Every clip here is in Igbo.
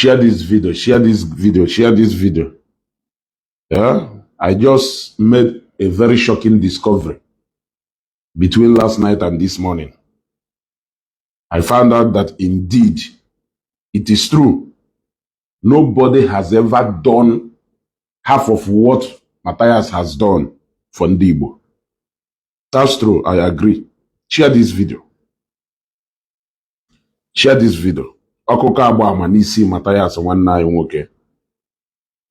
Share this video, share this video, share this video. Yeah, I just made a very shocking discovery between last night and this morning. I found out that indeed it is true. Nobody has ever done half of what Matthias has done for Ndigbo. That's true. I agree. Share this video. Share this video. Ọkụkọ agba ama n'isi Matthias nwanne anyị nwoke.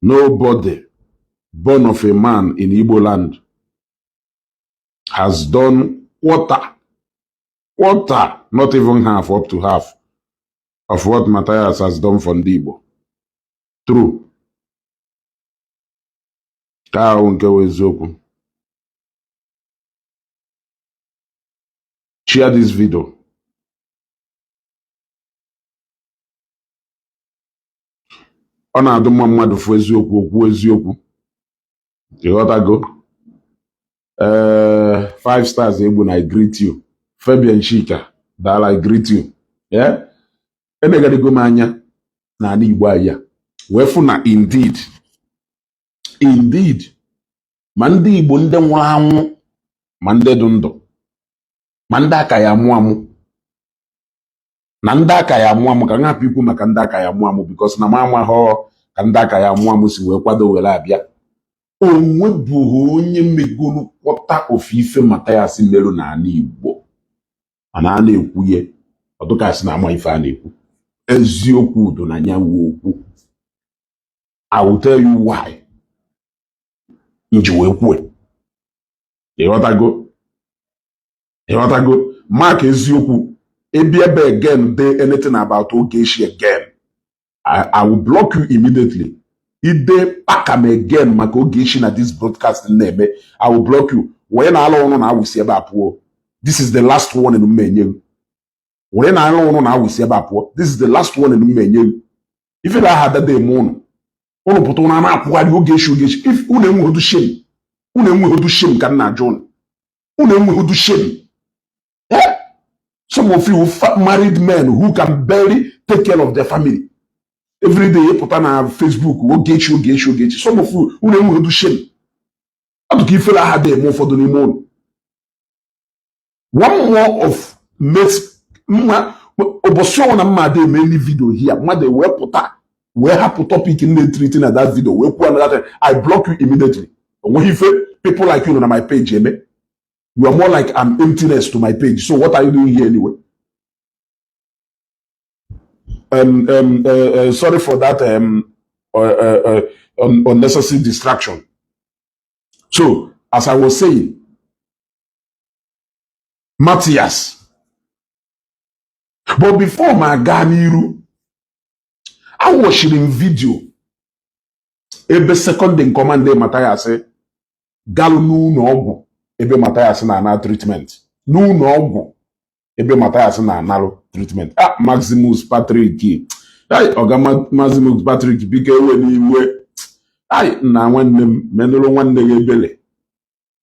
Nobody born of a man in Igbo land has done quarter, quarter, not even half, up to half of what Matthias has done for ndị Igbo. True. Ka ahụ nke wụ eziokwu. Share this video. Ọ na-adụ mma mmadụ fụ eziokwu okwu eziokwu. Ịghọtago? Ee, five stars egbu na I greet you. Fabian Chika, dala I greet you. Yeah? Emegharịgo m anya n'ala Igbo anyị a wee fụ na indeed indeed ma ndị Igbo ndị nwụrụ anwụ ma ndị dị ndụ ma ndị aka ya amụ amụ na ndị aka ya amụ amụ ka m hapụ ikwu maka ndị aka ya amụ amụ because na m amaghọ ka ndị aka ya amụ amụ si wee kwado were abịa. O nwebụghị onye megoro kwọta ofu ife Mathias merụ n'ala Igbo, mana a na-ekwuye ọdụkasị na ama ife a na-ekwu. Eziokwu udo na ya wu okwu. I will tell you why m ji wee kwue. Ịghọtago? Ịghọtago? Mark eziokwu ebi ebe again dey anything about Ogechi again, I will block you immediately. Ide pakam again maka Ogechi na this broadcast na-eme, I will block you. Wee na-alụ ụnụ na awụsi ebe a pụọ. This is the last warning m enye gị. Were na-alụ ụnụ na awụsi ebe a pụọ. This is the last warning m enye gị. Ife na aha dada eme ụnụ ụnụ pụta ụnụ na-akwụgharị Ogechi Ogechi. If unu enweghị shame, unu enweghị shame ka m na-ajụ ụnụ. Unu enweghị shame. Eh? Some of you married men who can barely take care of their family. Every day you pụta na Facebook Ogechi Ogechi Ogechi. Some of you unu enweghị shame. Ọ dị ka ifere aha dị eme ụfọdụ n'ime ụnụ. One more of mess mma ụbọchị ọnwụ na mma ada eme any video here mmadụ wee pụta wee hapụ topic m na-etreat na that video wee kwuo another thing, I block you immediately. Onweghị ife people like you nọ na my page eme. You are more like an emptiness to my page. So what are you doing here anyway? Sorry for that unnecessary distraction. So, as I was saying, Matthias. But before my gaa n'iru, I watched in video ebe second in command Matthias galụ n'ụlọ ọgwụ ebe Matthias na-ana treatment. N'ụlọ ọgwụ ebe Matthias na-analụ treatment. Ah, Maximus Patrick. Ai, ọga Maximus Patrick, biko ewe n'iwe. Ai, nna nwanne m, menụrụ nwanne gị ebele.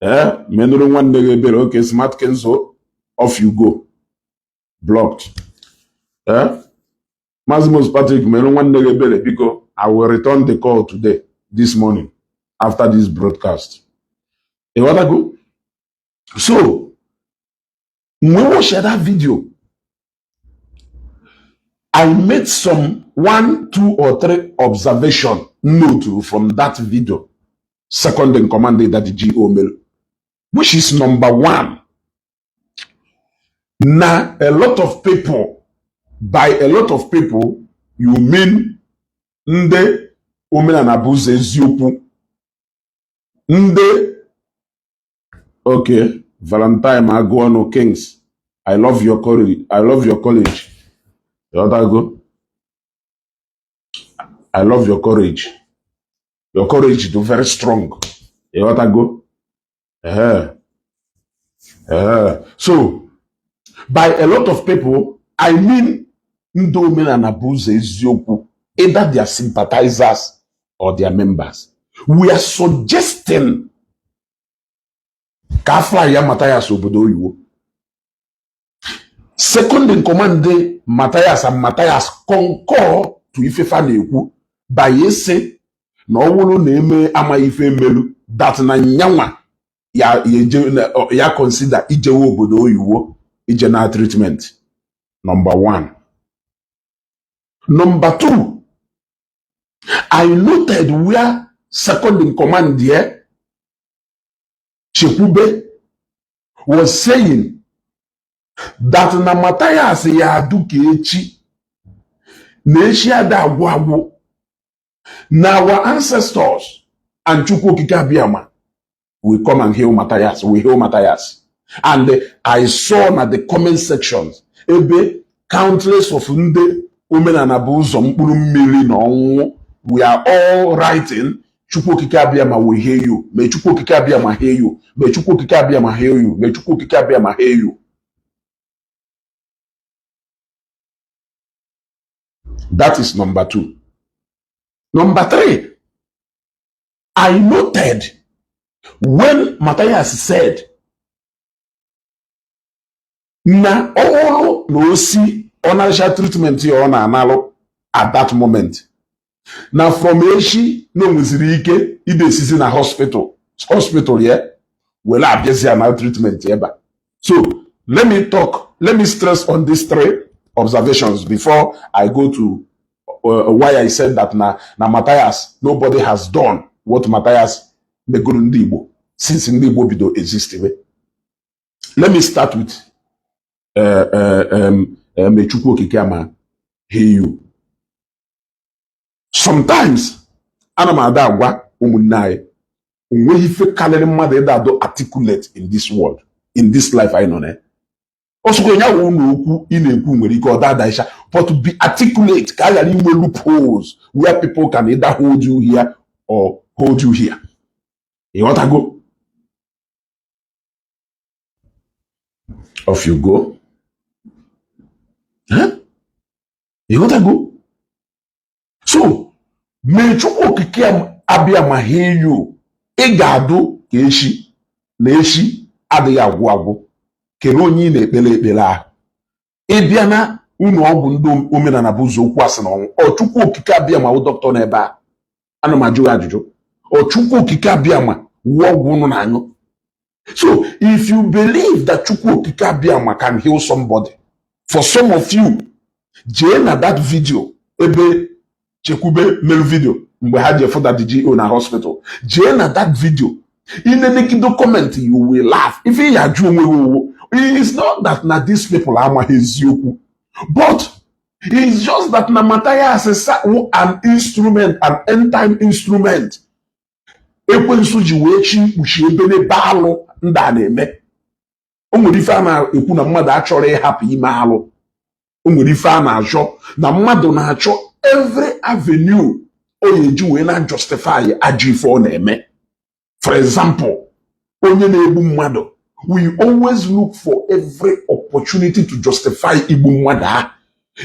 Eh, menụrụ nwanne gị ebele. Okay, Smart Kenzo, off you go. Blocked. Eh? Maximus Patrick, menụrụ nwanne gị ebele, biko. I will return the call today, this morning, after this broadcast. Ịghọtago? So, when we share that video, I made some one, two, or three observation note from that video. Second in command that the GO mail, which is number one. Now, a lot of people, by a lot of people, you mean ndị omenala bụ ụzọ eziokwu, ndị okay, Valentine Agụọnụ Kings, I love your courage. I love your courage. Ịghọtago? I love your courage. Your courage is very strong. Ịghọtago? Ehe. Ehe. So, by a lot of people, I mean ndị omenala bụ ụzọ eziokwu, either their sympathizers or their members. We are suggesting ka a fly ya Matthias obodo oyibo. Second in command Matthias and Matthias concur to that suggestion. to ifefa na-ekwu by ịsị na ọ bụrụ na eme amaghị ife emelu that na nyanwa ya ya consider ijewe obodo oyiwo ije na treatment. Number one. Number two, I noted where second in command here, Chekwube, was saying that na Matthias ya adu ka echi na echi ada agwụ agwụ, na our ancestors and Chukwu Okike Abịama will come and heal Matthias, will heal Matthias. And I saw na the comment sections ebe countless of ndị omenala bụ ụzọ mkpụrụ mmiri na ọnwụ, we are all writing, "Chukwu Okike Abịama will heal you. May Chukwu Okike Abịama heal you. May Chukwu Okike Abịama heal you. May Chukwu Okike Abịama heal you." That is number two. Number three, I noted when Matthias said na ọhụrụ na osi ọnarịcha treatment ya ọ na-analụ at that moment, na from echi na o nweziri ike ide esizi na hospital ya were abịazi ya na treatment ebe a. So let me stress on these three observations before I go to why I said that na Matthias, nobody has done what Matthias megoro ndị Igbo since ndị Igbo bido exist. Let me start with may Chukwu Okike ama heal you. Sometimes ana m ada agwa ụmụnne anyị, onweghị ife karịrị mmadụ ịda adụ articulate in this world, in this life anyị nọ na ọsọkwa ya wụ na okwu ị na-ekwu nwere ike ọ dada ịsha, but be articulate ka a ghara inwe loopholes where people can either hold you here or hold you here. Ịghọtago? Off you go. Huh? Ịghọtago? So may Chukwu Okike abịa ma heal you. Ị ga-adụ ka echi na echi adịghị agwụ agwụ. Kelee onye ị na-ekpere ekpere ahụ. Ị bịa na ụlọ ọgwụ ndị omenala bụ ụzọ okwu asị na ọnwụ, ọ Chukwu Okike abịa ma wụ dọkịta n'ebe a? Ana m ajụ gị ajụjụ. Ọ Chukwu Okike abịa ma wụ ọgwụ unu na-aṅụ? So if you believe that Chukwu Okike Abịama can heal somebody, for some of you, jee na that video ebe Chekwube mere video mgbe ha ji efuda the GO na hospital, jee na that video inenegide comment, you will laugh. Ife ị ya ajụ onwe gị owo, it's not that na these people amaghị eziokwu, but it's just that na Matthias is an instrument, an end time instrument ekwensu ji wee chi mkpuchi ebe n'ebe alụ ndị a na-eme. O nwere ife a na-ekwu na mmadụ achọrọ ịhapụ ime alụ. O nwere ife a na-achọ na mmadụ na-achọ every avenue o ya eji wee na justify ajọ ife ọ na-eme. For example, onye na-egbu mmadụ, we always look for every opportunity to justify igbu mmadụ ahụ.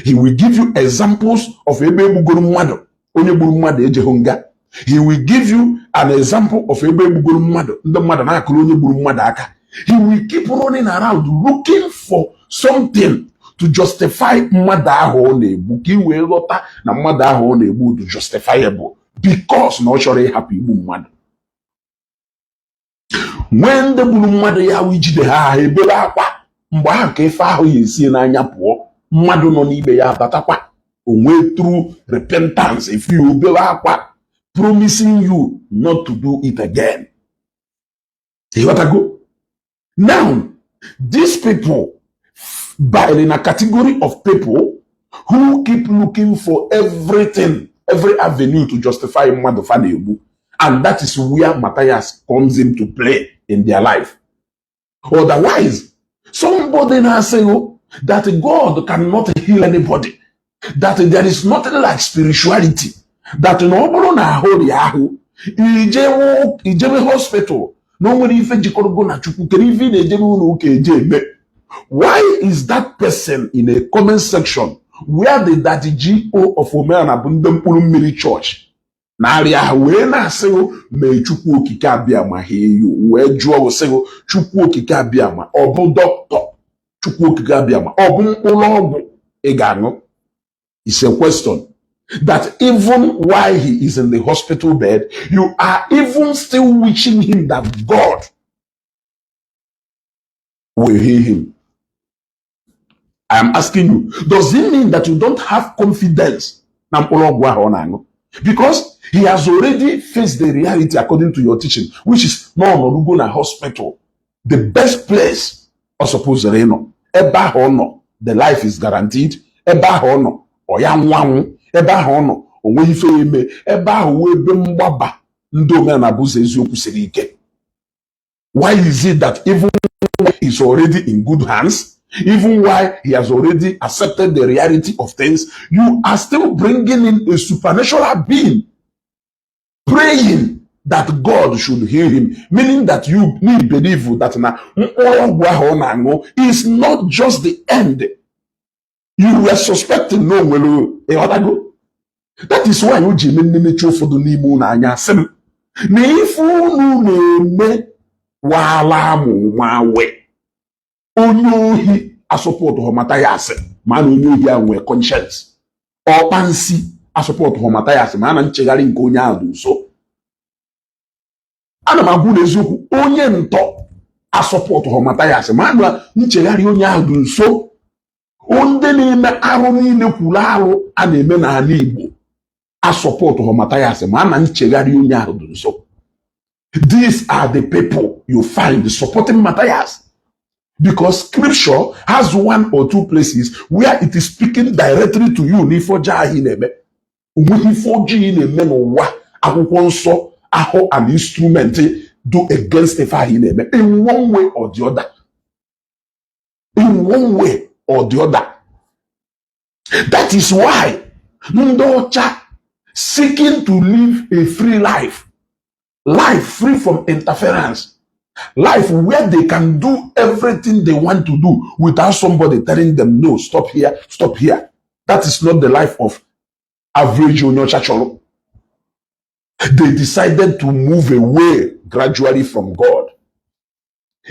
He will give you examples of ebe egbugoro mmadụ, onye gburu mmadụ ejeghị nga. He will give you an example of ebe egbugoro mmadụ, ndị mmadụ na-akụrụ onye gburu mmadụ aka. He will keep running around looking for something to justify mmadụ ahụ ọ na-egbu, ka ị wee ghọta na mmadụ ahụ ọ na-egbu dị justifiable because na ọ chọrọ ịhapụ igbu mmadụ. Nwee ndị gburu mmadụ ya wụ ijide ha, ha ebere akwa. Mgbe ahụ ka ife ahụ ya esi n'anya pụọ, mmadụ nọ n'ime ya batakwa onwe true repentance. If you obere akwa promising you not to do it again. Ịghọtago? Now these people by in a category of people who keep looking for everything, every avenue to justify mmadụ fa na-egbu, and that is where Matthias comes into play in their life. Otherwise, somebody na-asị you that God cannot heal anybody, that there is nothing like spirituality, that na ọ bụrụ na ahụ dị ahụ ijebe hospital na o nwere ife jikọrọgo na Chukwu, kedu ife ị na-ejebe ụlọ ụka eje eme? Why is that person in a comment section where the Daddy GO of Omenala bụ ndị mkpụrụ mmiri church na-arịa ahụ wee na-asịghị mee Chukwu Okike abịa ma ha eyu wee jụọ sịghị Chukwu Okike abịa ma ọ bụ dọkịta? Chukwu Okike abịa ma ọ bụ mkpụrụ ọgwụ ị ga-aṅụ? It's a question. That even while he is in the hospital bed, you are even still wishing him that God will heal him? I am asking you, does it mean that you don't have confidence na mkpụrụ ọgwụ ahụ ọ na-aṅụ? Because he has already faced the reality according to your teaching, which is na ọ nọrugo na hospital, the best place ọ supposed ịnọ. Ebe ahụ ọ nọ, the life is guaranteed. Ebe ahụ ọ nọ, ọ ya nwanwụ. Ebe ahụ ọ nọ, o nweghị ife ya eme. Ebe ahụ wee ebe mgbaba ndị omenala bụ ụzọ eziokwu siri ike. Why is it that even while he's already in good hands, even while he has already accepted the reality of things, you are still bringing in a supernatural being, praying that God should heal him, meaning that you need believe that na mkpụrụ ọgwụ ahụ ọ na-aṅụ is not just the end you were suspecting na o nwere. Ịghọtago? That is why o ji eme nnemechi ụfọdụ n'ime unu anya, sị m na ife unu na-eme waala amụ nwawe onye ohi asọpọtụ họ Mathias, ma na onye ohi ahụ nwee conscience. Ọkpa nsi asọpọtụ họ Mathias, ma na nchegharị nke onye ahụ dị nso. Ana m agwụ n'eziokwu, onye ntọ asọpọtụ họ Mathias, ma na nchegharị onye ahụ dị nso. Ndị na-eme arụ niile kwuru arụ a na-eme n'ala Igbo asọpọtụ họ Mathias, ma na nchegharị onye ahụ dị nso. These are the people you find supporting Matthias, because scripture has one or two places where it is speaking directly to you n'ife ọjọọ ahụ ị na-eme. Onweghị ife ọjọọ ị na-eme n'ụwa akwụkwọ nsọ ahụ an instrument do against ife ahụ ị na-eme in one way or the other. In one way or the other. That is why ndị ọcha seeking to live a free life, life free from interference, life where they can do everything they want to do without somebody telling them, "No, stop here, stop here." That is not the life of average onye ọcha chọrọ. They decided to move away gradually from God.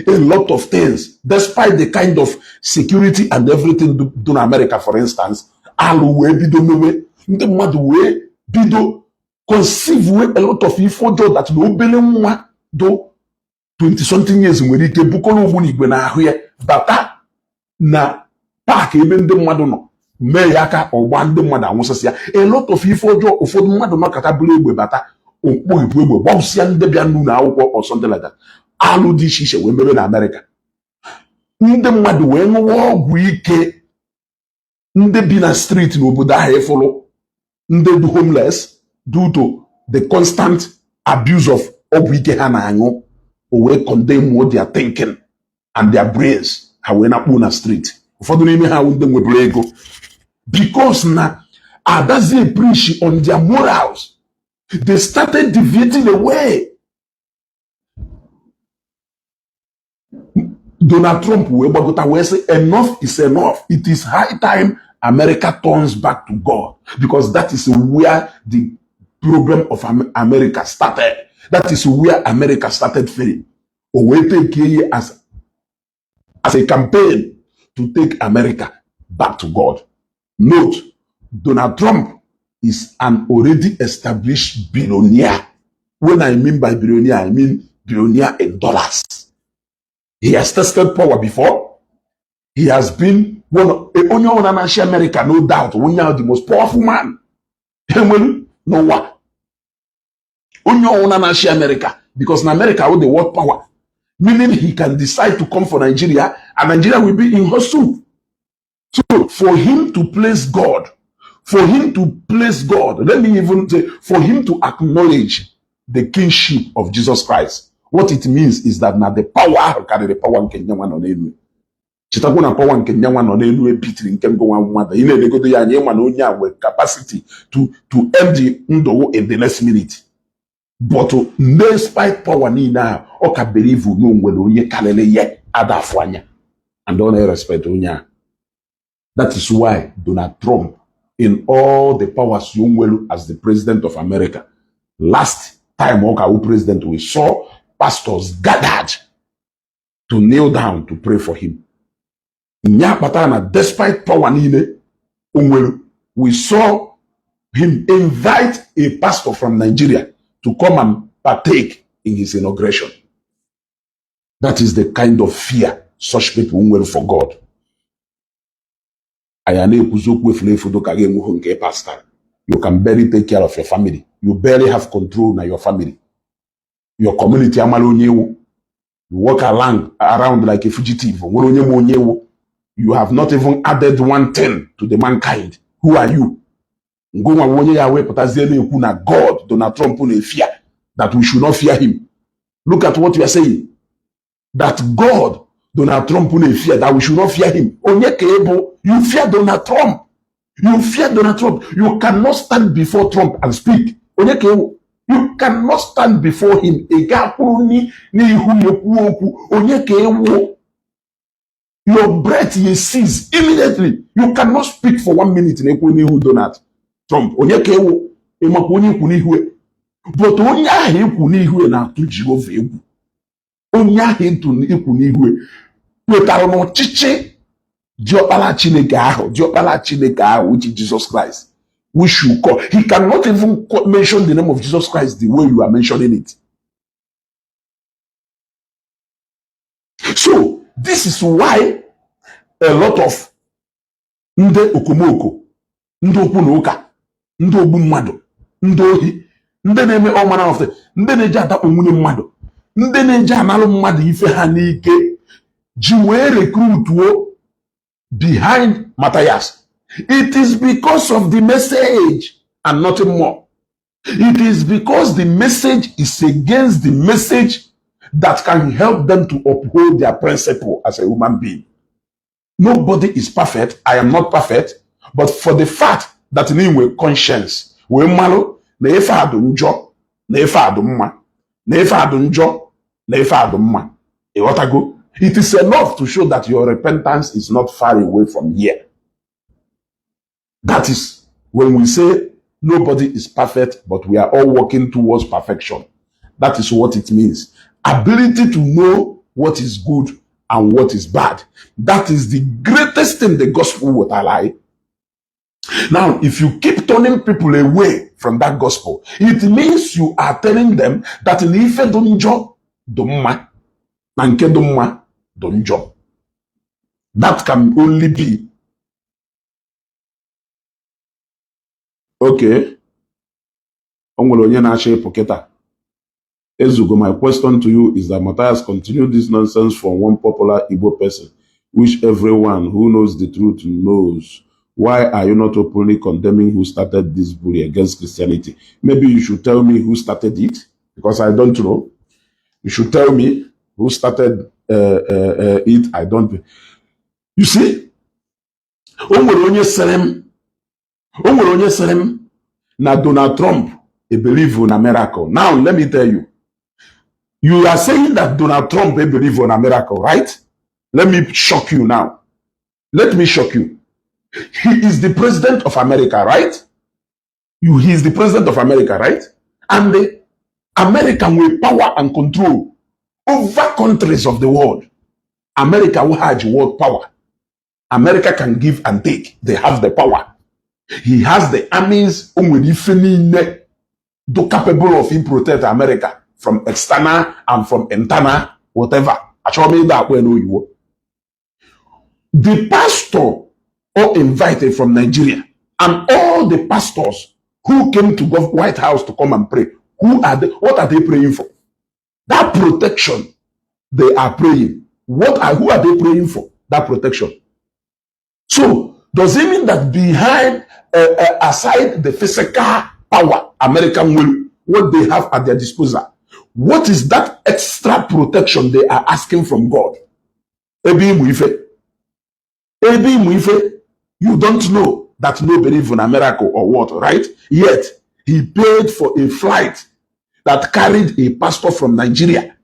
A lot of things, despite the kind of security and everything do in America, for instance, alụ wee bido mewe, ndị mmadụ wee bido conceive wee a lot of ife ọjọọ that na obere nwa do 20 something years nwere ike bukọrọ ogbunigwe n'ahụ ya bata na park ebe ndị mmadụ nọ, mee ya aka ọgba ndị mmadụ anwụsịsị ya. A lot of ife ọjọọ. Ụfọdụ mmadụ nọkọta bụrụ egbe bata, okpoghepụ egbe gbapụsịa ndị bịa n'ụlọ akwụkwọ or something like that. Alụ dị iche iche wee mebe na Amerịka. Ndị mmadụ wee ṅụwa ọgwụ ike. Ndị bi na street n'obodo ahụ, ịfụrụ ndị dị homeless due to the constant abuse of ọgwụ ike ha na-aṅụ, o wee condemn their thinking and their brains. Ha wee nakpuo na street. Ụfọdụ n'ime ha wụ ndị nweburu ego, because na adazi preach on their morals, they started deviating away. Donald Trump wee gbagota wee sị, "Enough is enough. It is high time America turns back to God," because that is where the problem of America started. That is where America started failing. O wee take ya as a campaign to take America back to God. Note, Donald Trump is an already established billionaire. When I mean by billionaire, I mean billionaire in dollars. He has tested power before. He has been one of onye ọbụla na-achị America, no doubt, onye ahụ the most powerful man enwere n'ụwa. Onye ọbụla na-achị America, because na America wụ the world power, meaning he can decide to come for Nigeria and Nigeria will be in hot soup. So for him to place God, for him to place God, let me even say, for him to acknowledge the kingship of Jesus Christ, what it means is that na the power ahụ karịrị power nke nyanwa nọ n'elu. Chetakwa na power nke nyanwa nọ n'elu ebitiri nke mbụ nwa mmadụ. Ị na-elegodo ya anya, ịma na onye a nwere capacity to end the ndụ in the next minute. But despite power niile ahụ, ọ ka believe na o nwere onye karịrị ya adafụ anya, and ọ na-respect onye ahụ. That is why Donald Trump, in all the powers o nwere as the president of America, last time ọ ka wụ president, we saw pastors gathered to kneel down to pray for him. Nya kpatara na despite power niile o nwere, we saw Him invite a pastor from Nigeria to come and partake in his inauguration. That is the kind of fear such people nwere for God. Anyị na-ekwuzi okwu efulefu ka ga-enweghị nke pastor. You can barely take care of your family. You barely have control na your family. Your community amala onye ewu. You walk around like a fugitive. Nwere onye ma onye ewu. You have not even added one thing to the mankind. Who are you? Ngụnwa onye ya wepụtazie na-ekwu na God Donald Trump na-efear, that we should not fear him. Look at what you are saying. That God Donald Trump na-efear, that we should not fear him. Onye ka ị bụ? You fear Donald Trump. You fear Donald Trump. You cannot stand before Trump and speak. Onye ka ewu? You cannot stand before him. Ị ga-akwụrụ n'ihu ya kwuo okwu. Onye ka ewu? Your breath you cease immediately. You cannot speak for one minute na-ekwu n'ihu Donald Trump. Onye ka ewu? Ịmakwa onye ikwu n'ihu ya? But onye ahụ ikwu n'ihu ya na-atụ Jehova egwu. Onye ahụ ikwu n'ihu ya kwetara n'ọchịchị diọkpara Chineke ahụ, diọkpara Chineke ahụ, which is Jesus Christ, we should call. He cannot even mention the name of Jesus Christ the way you are mentioning it. So this is why a lot of ndị okomoko, ndị okwu na ụka, ndị ogbu mmadụ, ndị ohi, ndị na-eme all manner of things, ndị na-eji adakpo nwunye mmadụ, ndị na-eji analụ mmadụ ife ha n'ike ji wee recruituo behind Matthias. It is because of the message and nothing more. It is because the message is against the message that can help them to uphold their principle as a human being. Nobody is perfect. I am not perfect. But for the fact that na inwe conscience, wee malụ na ife a dị njọ, na ife a dị mma, na ife a dị njọ, na ife a dị mma. Ịghọtago? It is enough to show that your repentance is not far away from here. That is when we say nobody is perfect, but we are all working towards perfection. That is what it means. Ability to know what is good and what is bad. That is the greatest thing the gospel will allow. Now, if you keep turning people away from that gospel, it means you are telling them that na ife dị njọ dị mma, na nke dị mma dị njọ. That can only be okay. O nwere onye na-achọ ịpụ kịta. Ezugo, my question to you is that Matthias continued this nonsense from one popular Igbo person, which everyone who knows the truth knows. Why are you not openly condemning who started this bully against Christianity? Maybe you should tell me who started it, because I don't know. You should tell me who started it. I don't. You see? O nwere onye sịrị m, o nwere onye sịrị m na Donald Trump a believe in a miracle. Now, let me tell you. You are saying that Donald Trump a believe in a miracle, right? Let me shock you now. Let me shock you. He is the president of America, right? He is the president of America, right? And the American will power and control over countries of the world. America will have world power. America can give and take. They have the power. He has the armies o nwere ife niile do capable of him protect America from external and from internal whatever. Achọrọ m ịda akpọ ya n'oyibo. The pastor or invited from Nigeria and all the pastors who came to White House to come and pray, who are they? What are they praying for? That protection they are praying. What are who are they praying for? That protection. So does it mean that behind, aside the physical power American will, what they have at their disposal, what is that extra protection they are asking from God? Ebe ịmụ ife. Ebe ịmụ ife, you don't know that no believe in a miracle or what, right? Yet he paid for a flight that carried a pastor from Nigeria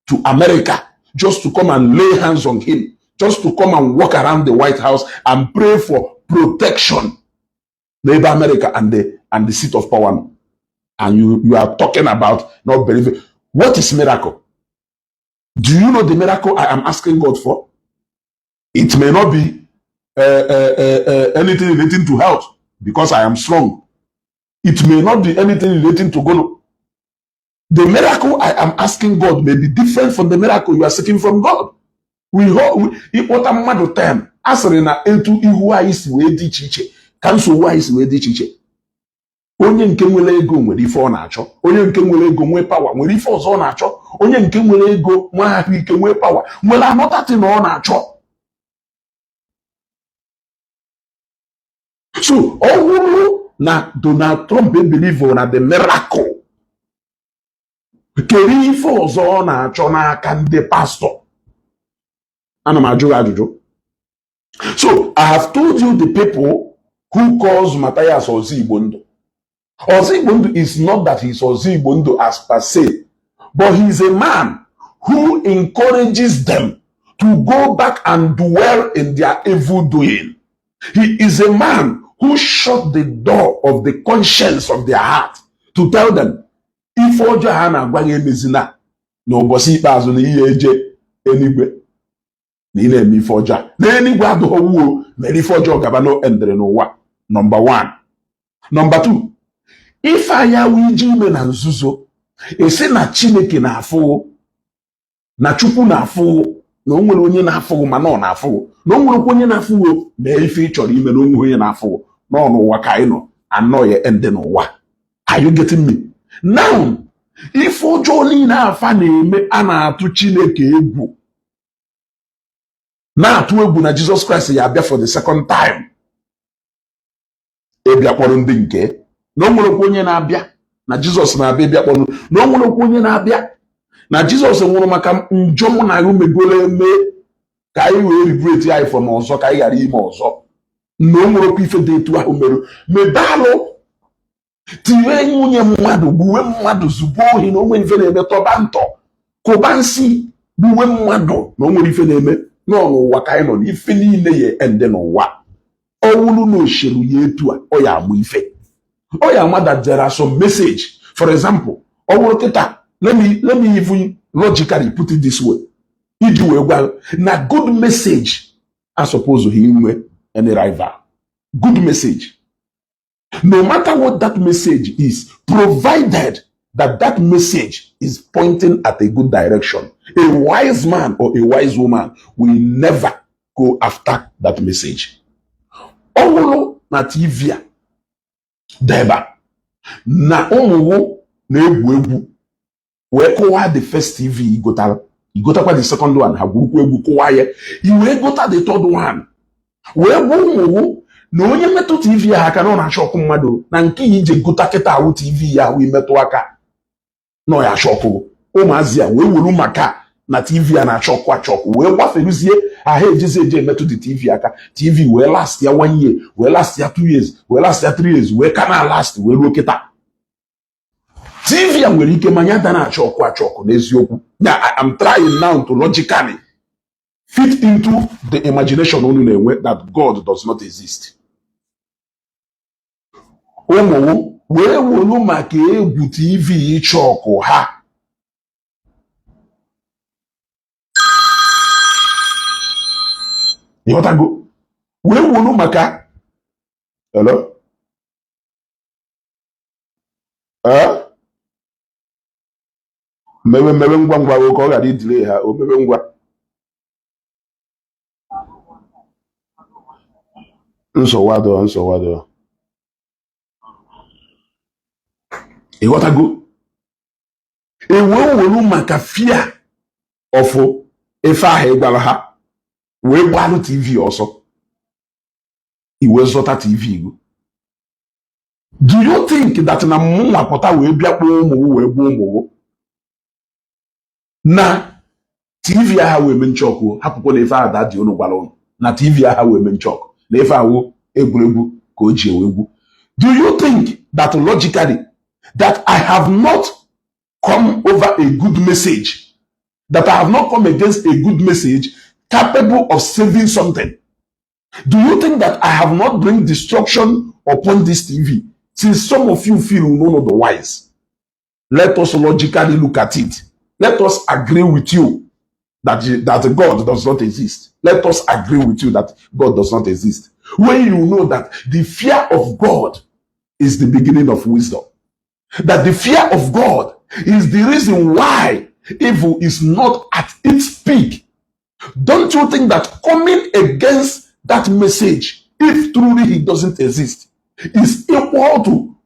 to America just to come and lay hands on him, just to come and walk around the White House and pray for protection. N'ebe America and the seat of power. Nọ. And you are talking about not believing. What is miracle? Do you know the miracle I am asking God for? It may not be anything relating to health because I am strong. It may not be anything relating to God. The miracle I am asking God may be different from the miracle you are seeking from God. We ịkpọta mmadụ 10, a sịrị na etu ihu anyị si wee dị iche iche ka nsogbu anyị si wee dị iche iche. Onye nke nwere ego nwere ife ọ na-achọ. Onye nke nwere ego nwee power nwere ife ọzọ ọ na-achọ. Onye nke nwere ego, nwee ahụike, nwee power nwere another thing ọ na-achọ. So ọ bụrụ na Donald Trump ebelieve na the miracle, kedu ife ọzọ ọ na-achọ n'aka ndị pastọ? Ana m ajụ gị ajụjụ. So I have told you the people who calls Matthias Ọzọ Igbo Ndụ. Ọzọ Igbo Ndụ is not that he's Ọzọ Igbo Ndụ as per se, but he's a man who encourages them to go back and dwell in their evil doing. He is a man who shut the door of the conscience of their heart to tell them ife ọjọọ ha na-agwa gị emezina na ụbọchị ikpeazụ na ihe eje eluigwe na ị na-eme ife ọjọọ a na eluigwe adịghị mere ife ọjọọ gaba no endere n'ụwa. Number one. Number two, ife anya ije ime na nzuzo esi na Chineke na-afụghụ, na Chukwu na-afụghụ, na o nwere onye na-afụghụ, mana ọ na-afụghụ na o nwerekwa onye na-afụghụ. Mee ife ị chọrọ ime na onwe onye na-afụghụ nọ n'ụwa ka anyị nọ anọ ya ende n'ụwa. Are you getting me now? Ife ọjọọ niile afa na-eme, a na-atụ Chineke egwu, na-atụ egwu na Jizọs Kraịst ya abịa for the second time ịbịa kpọrọ ndị nke na o nwerekwa onye na-abịa, na Jizọs na-abịa ịbịa kpọrọ, na o nwerekwa onye na-abịa, na Jizọs nwụrụ maka njọ mụ na ahụ megolo eme ka anyị wee liberate anyị from ọzọ, ka anyị ghara ime ọzọ, na o nwerekwa ife dị etu ahụ mere mebalụ tinye nwunye mmadụ, gbuwe mmadụ, zugbo ohi, na o nwere ife na-eme, tọba ntọ, kụba nsị, gbuwe mmadụ, na o nwere ife na-eme nọ n'ụwa ka anyị nọ na ife niile ya ende n'ụwa. Ọwụlụ na osheru ya etu a, ọ ya amụ ife, ọ ya ama that there are some message. For example, ọ bụrụ kịta, let me even logically put it this way iji wee gwa na good message a suppose ha inwe any rival. Good message, no matter what that message is, provided that that message is pointing at a good direction, a wise man or a wise woman will never go after that message. Ọ bụrụ na TV a deba na ụmụwụ na-egwu egwu wee kụwa the first TV, igotara, igotakwa the second one, ha gwurukwa egwu kụwa ya, i wee gota the third one, wee gwa ụmụwụ na onye metụ TV ya aka na ọ na-achọ ọkụ mmadụ, na nke ya ije gota kịta awụ TV ya ahụ imetụ aka na ọ ya achọ ọkụ. Ụmụazị a wee wuru maka na TV a na-achọ ọkụ achọ ọkụ wee gbaferuzie ahụ ejezi eje emetụ the TV aka. TV wee last ya one year, wee last ya 2 years, wee last ya 3 years, wee ka na last wee ruo kịta. TV a nwere ike manya da na-achọ ọkụ achọ ọkụ n'eziokwu. Now I am trying now to logically fit into the imagination unu na-enwe that God does not exist. Ụmụ wee wolu maka egwu TV ịchọ ọkụ ha ịghọtago, wee wolu maka hello. Ee, mewe mewe ngwa ngwa ka ọ ghara idile ha o mewe ngwa. Nsogbu adịghọ, nsogbu adịghọ. Ịghọtago, ewee welu maka fear of ife ahụ ị gwara ha wee gbalụ TV ọsọ, iwee zọta TV go. Do you think that na mụnwa pụta wee bịa kpọọ ụmụ wee gbuo ụmụ na TV agha wee mee nchọkụ, hapụkwa na ife ahụ daddy unu gwara unu na TV agha wee mee nchọkụ na ife ahụ egwuregwu ka o ji ewe egwu? Do you think that logically that I have not come over a good message, that I have not come against a good message capable of saving something? Do you think that I have not bring destruction upon this TV? Since some of you feel you know the wise, let us logically look at it. Let us agree with you that God does not exist. Let us agree with you that God does not exist. When you know that the fear of God is the beginning of wisdom. That the fear of God is the reason why evil is not at its peak. Don't you think that coming against that message, if truly he doesn't exist, is equal to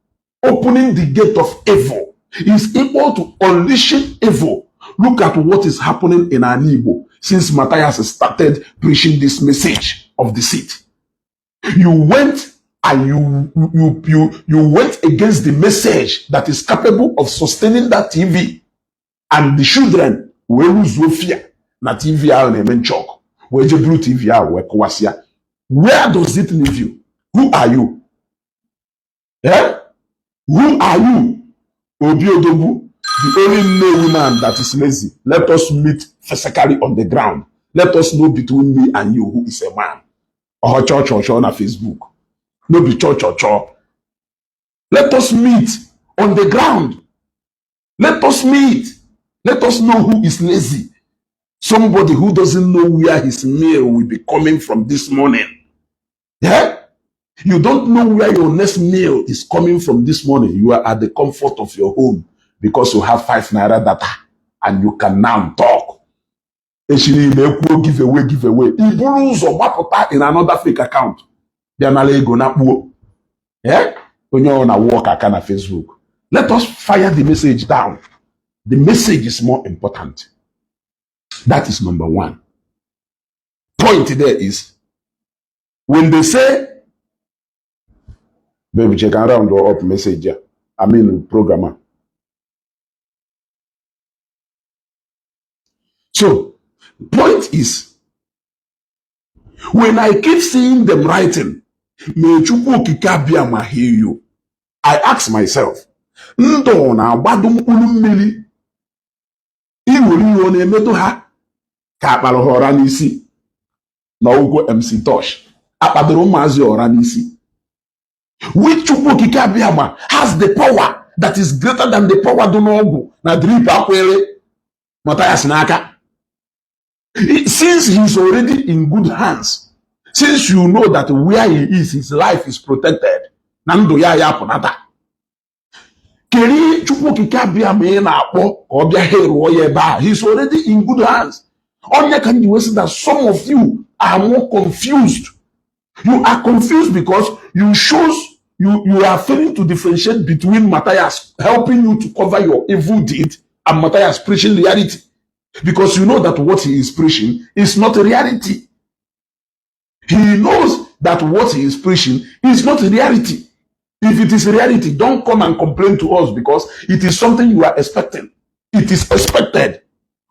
opening the gate of evil, is equal to unleashing evil? Look at what is happening in Ani Igbo since Matthias started preaching this message of deceit. You went and you went against the message that is capable of sustaining that TV and the children wee lose fear na TV ahụ na-eme nchọk wee je buru TV ahụ wee kụwasịa. Where does it leave you? Who are you? Eh? Who are you? Obi Odogwu, the only Nnewi man that is lazy. Let us meet physically on the ground. Let us know between me and you who is a man. Ọhọ chọọ chọọ chọọ na Facebook. No be chọọ chọọ chọọ. Let us meet on the ground. Let us meet. Let us know who is lazy. Somebody who doesn't know where his meal will be coming from this morning. Yeah? You don't know where your next meal is coming from this morning. You are at the comfort of your home because you have ₦5 data and you can now talk. Echi niile ekwuo give away, give away. I buru ụzọ gbapụta in another fake account. Bịa nara ego na kpuo. Yeah? Onye ọ na work aka na Facebook. Let us fire the message down. The message is more important. That is number one. Point there is when they say, baby, check and round up message here. I mean, programmer. So, point is, when I keep seeing them writing, "May Chukwu Okike Abịama heal you," I ask myself, ndụ na-agbado mkpụrụ mmiri iwere ihe ọ na-emetụ ha ka akpara ha ọra n'isi na ụgwọ MC Tosh akpadoro ụmụazị ọra n'isi. Which Chukwu Okike Abịama has the power that is greater than the power dị n'ọgwụ na drip akwere Matthias n'aka? Since he is already in good hands, since you know that where he is, his life is protected, na ndụ ya ya apụnata, keri Chukwu Okike Abịa ma ị na-akpọ ka ọ bịa ha rụọ ya ebe a? He is already in good hands. Onye ka m ji wee sị that some of you are more confused. You are confused because you shows you are failing to differentiate between Matthias helping you to cover your evil deed and Matthias preaching reality, because you know that what he is preaching is not a reality. He knows that what he is preaching is not a reality. If it is reality, don't come and complain to us, because it is something you are expecting. It is expected.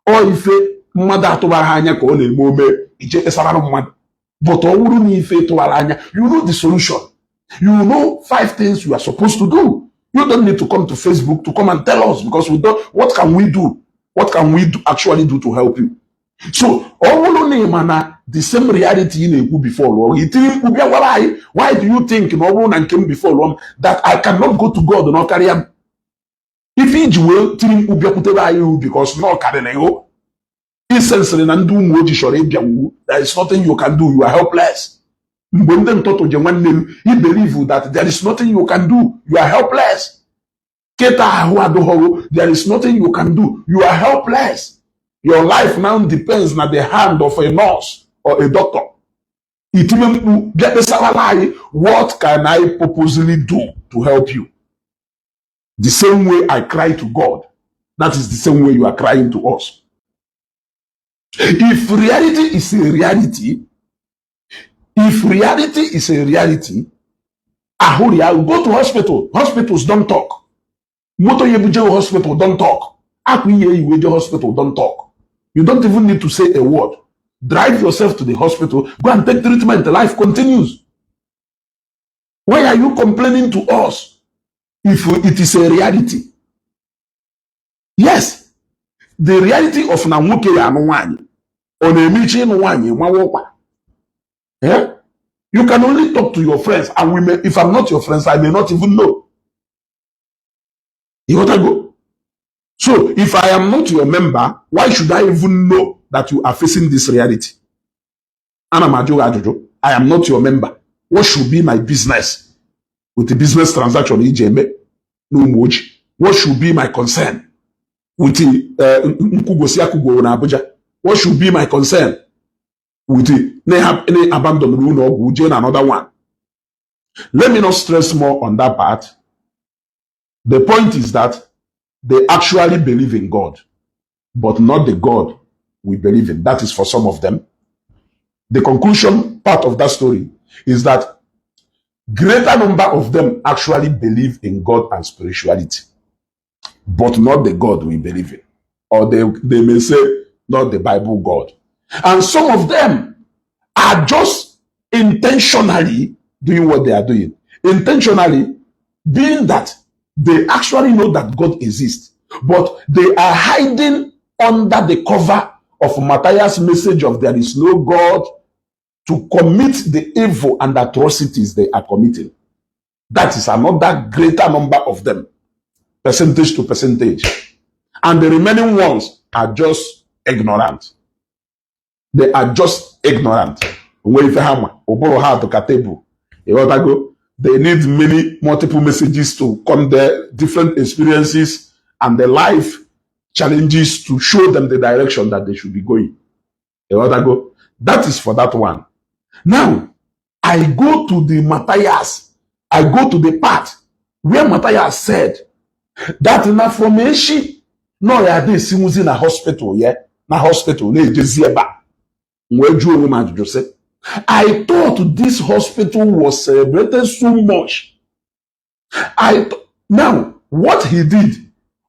Or ife mmadụ atụbara anya ka ọ na-eme ome ije kpesara mmadụ, but ọ bụrụ na ife tụwara anya, you know the solution. You know five things you are supposed to do. You don't need to come to Facebook to come and tell us, because we don't. What can we do? What can we do, actually do to help you? So ọ bụrụ na ị ma na the same reality ị na-ekwu before lụọ itiri mkpu bịa gwara anyị, why do you think na ọ bụrụ na nke m before lụọ m that I cannot go to God na ọ karịa m ife iji wee tiri mkpu bịakwutere anyị iwu? Because na ọ karịrị ịhụ isensịrị na ndị ụmụ ojii chọrọ ịbịa wu. There is nothing you can do. You are helpless. Mgbe ndị ntụtụ je nwanne m, I believe that there is nothing you can do. You are helpless. Kịta ahụ adụghọrọ, there is nothing you can do. You are helpless. Your life now depends na the hand of a nurse or a doctor. Itinye mkpu bịa kpesarala anyị. What can I purposely do to help you? The same way I cry to God, that is the same way you are crying to us. If reality is a reality, if reality is a reality, ahụ ya, go to hospital. Hospitals don't talk. Moto ya ebuje hospital don't talk. Akwa ihe iwe je hospital don't talk. You don't even need to say a word. Drive yourself to the hospital, go and take treatment. Life continues. Why are you complaining to us if it is a reality? Yes, the reality of na nwoke ya anụ nwaanyị, ọ na-emechi ịnụ nwaanyị mawa ọkwa. Eh? You can only talk to your friends, and we may, if I'm not your friends, I may not even know. You got to go. So if I am not your member, why should I even know that you are facing this reality? Ana m ajụ gị ajụjụ. I am not your member. What should be my business? With the business transaction iji eme n'Ụmụoji? What should be my concern with the nkwugosi akwụgoro na Abuja? What should be my concern with the abandon ụlọ ọgwụ jee na another one? Let me not stress more on that part. The point is that they actually believe in God, but not the God we believe in. That is for some of them. The conclusion part of that story is that greater number of them actually believe in God and spirituality, but not the God we believe in. Or they may say, not the Bible God. And some of them are just intentionally doing what they are doing. Intentionally being that they actually know that God exists, but they are hiding under the cover of Matthias' message of there is no God to commit the evil and atrocities they are committing. That is another greater number of them, percentage to percentage. And the remaining ones are just ignorant. They are just ignorant. Onwe ife ha ma, ụbụrụ ha dị ka tebụl. Ịghọtago? They need many multiple messages to come there, different experiences and the life challenges to show them the direction that they should be going. Ịghọtago? That is for that one. Now, I go to the Matthias. I go to the part where Matthias said that na from echi no ya dị esinwuzi na hospital ya na hospital na-ejezi ebe a. M wee jụọ onwe m ajụjụ sị, I thought this hospital was celebrated so much. Now, what he did,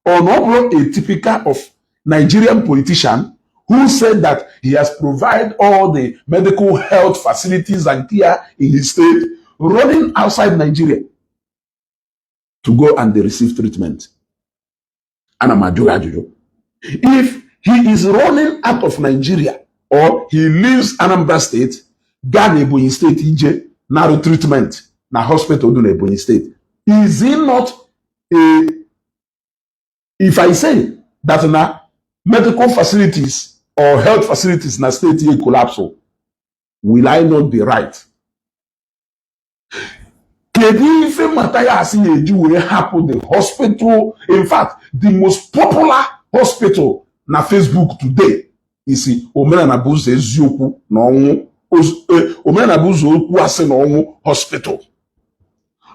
on ọ a typical of Nigerian politician who said that he has provided all the medical health facilities and care in his state, running outside Nigeria to go and receive treatment. Ana m ajụ gị ajụjụ. If he is running out of Nigeria or he leaves Anambra State, gaa na Ebonyi State ije narụ treatment na hospital dị na Ebonyi State, is he not a, if I say that na medical facilities or health facilities na state here collapse, will I not be right? Kedu ife Matthias na-eji wee hapụ the hospital, in fact, the most popular hospital na Facebook today is Omenala bụ ụzọ eziokwu na ọnwụ, Omenala bụ ụzọ okwu asị na ọnwụ hospital.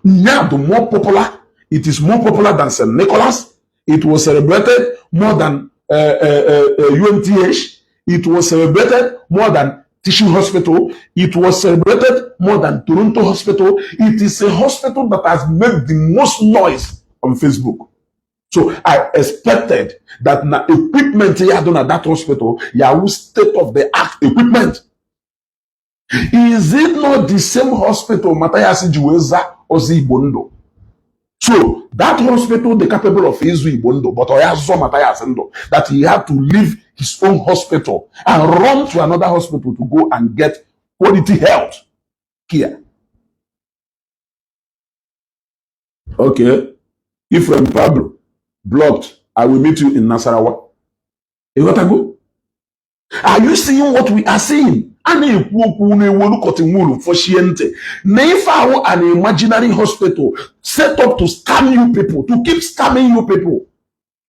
Nya the more popular, it is more popular than St. Nicholas. It was celebrated more than UMTH. It was celebrated more than Teaching Hospital. It was celebrated more than Toronto Hospital. It is a hospital that has made the most noise on Facebook. So I expected that na equipment ya dị na that hospital, ya wụ state of the art equipment. Is it not the same hospital Matthias ji wee za ọzọ Igbo ndụ? So that hospital dey capable of ịzụ Igbo ndụ, but ọ ya zụọ Matthias ndụ that he had to leave his own hospital and run to another hospital to go and get quality health care. Okay, Ephraim Pablo blocked. I will meet you in Nasarawa. Ịghọtago? Are you seeing what we are seeing? A na-ekwu okwu na-ewolu cotton wool fọchie ntị na ife ahụ, an imaginary hospital set up to scam you people, to keep scamming you people.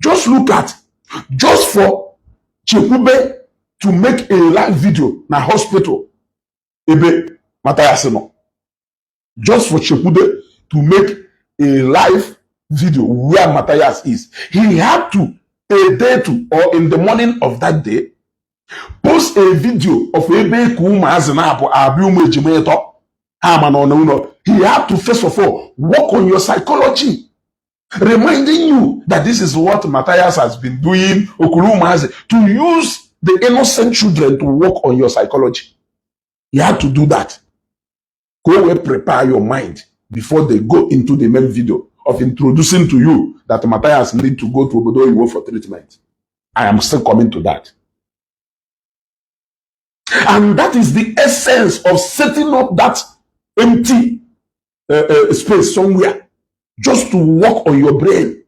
Just look at, just for Chekwube to make a live video na hospital ebe Matthias nọ, just for Chekwube to make a live video where Matthias is, he had to, a day to or in the morning of that day, post a video of ebe ka ụmụazị na-abụ abịa, ụmụ ejima ịtọ ha ma nọ n'ụlọ. He had to first of all work on your psychology, reminding you that this is what Matthias has been doing, okuru ụmụazị, to use the innocent children to work on your psychology. He had to do that ka o wee prepare your mind before they go into the main video of introducing to you that Matthias need to go to obodo oyibo for treatment. I am still coming to that. And that is the essence of setting up that empty space somewhere, just to work on your brain.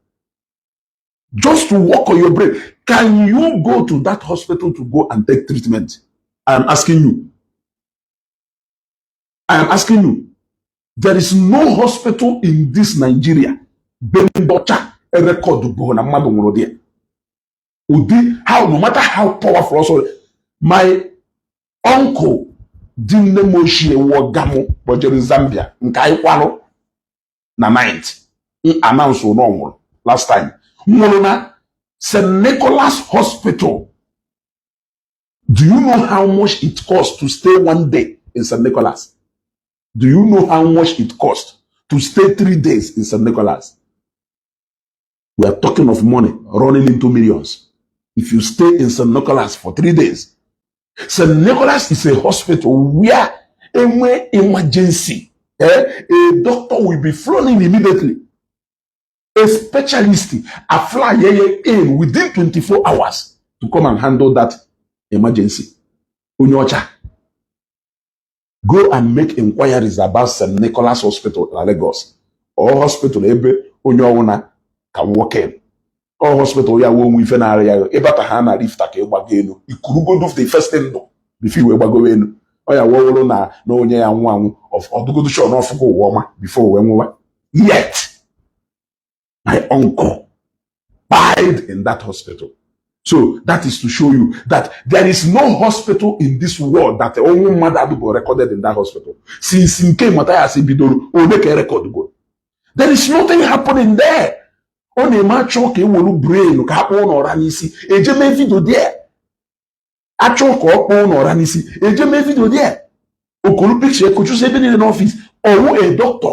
Just to work on your brain. Can you go to that hospital to go and take treatment? I am asking you. I am asking you. There is no hospital in this Nigeria be ndị ọcha record bụ na mmadụ nwụrụ there. Ụdị how, no matter how powerful also my uncle di nne m ochie wọgamụ kpọjere Zambia nke anyị kwalụ na 9th announce na ọ nwụrụ last time, nwụrụ na St. Nicholas Hospital. Do you know how much it costs to stay one day in St. Nicholas? Do you know how much it costs to stay 3 days in St. Nicholas? We are talking of money running into millions. If you stay in St. Nicholas for 3 days, St. Nicholas is a hospital where enwe emergency, a doctor will be flown in immediately. A specialist a fly in within 24 hours to come and handle that emergency. Onye ọcha. Go and make inquiries about St. Nicholas Hospital na Lagos, or hospital ebe onye ọwụna can walk in. Or hospital ya wee onwe ife na-arịa ya, ịbata ha na lifta ka ịgbago elu, ikurugodo the first thing ndụ before iwee gbagowe elu. Ọ ya wee wụrụ na onye ya nwụ anwụ, ọdụgodo shọ na ọfụgo ụwa ọma before wee nwụwa. Yet my uncle died in that hospital. So that is to show you that there is no hospital in this world that ọnwụ mmadụ adịbụ recorded in that hospital. Since nke Mathias bidoro, ole ka record go? There is nothing happening there. Ọ na-eme achọ ka ewelu brain ka akpụọ n'ọra n'isi eje mee video there. Achọ ka ọ kpụọ n'ọra n'isi eje mee video there. Okolu picture ekochusi ebe niile n'ọfịs. Ọwụ a doctor?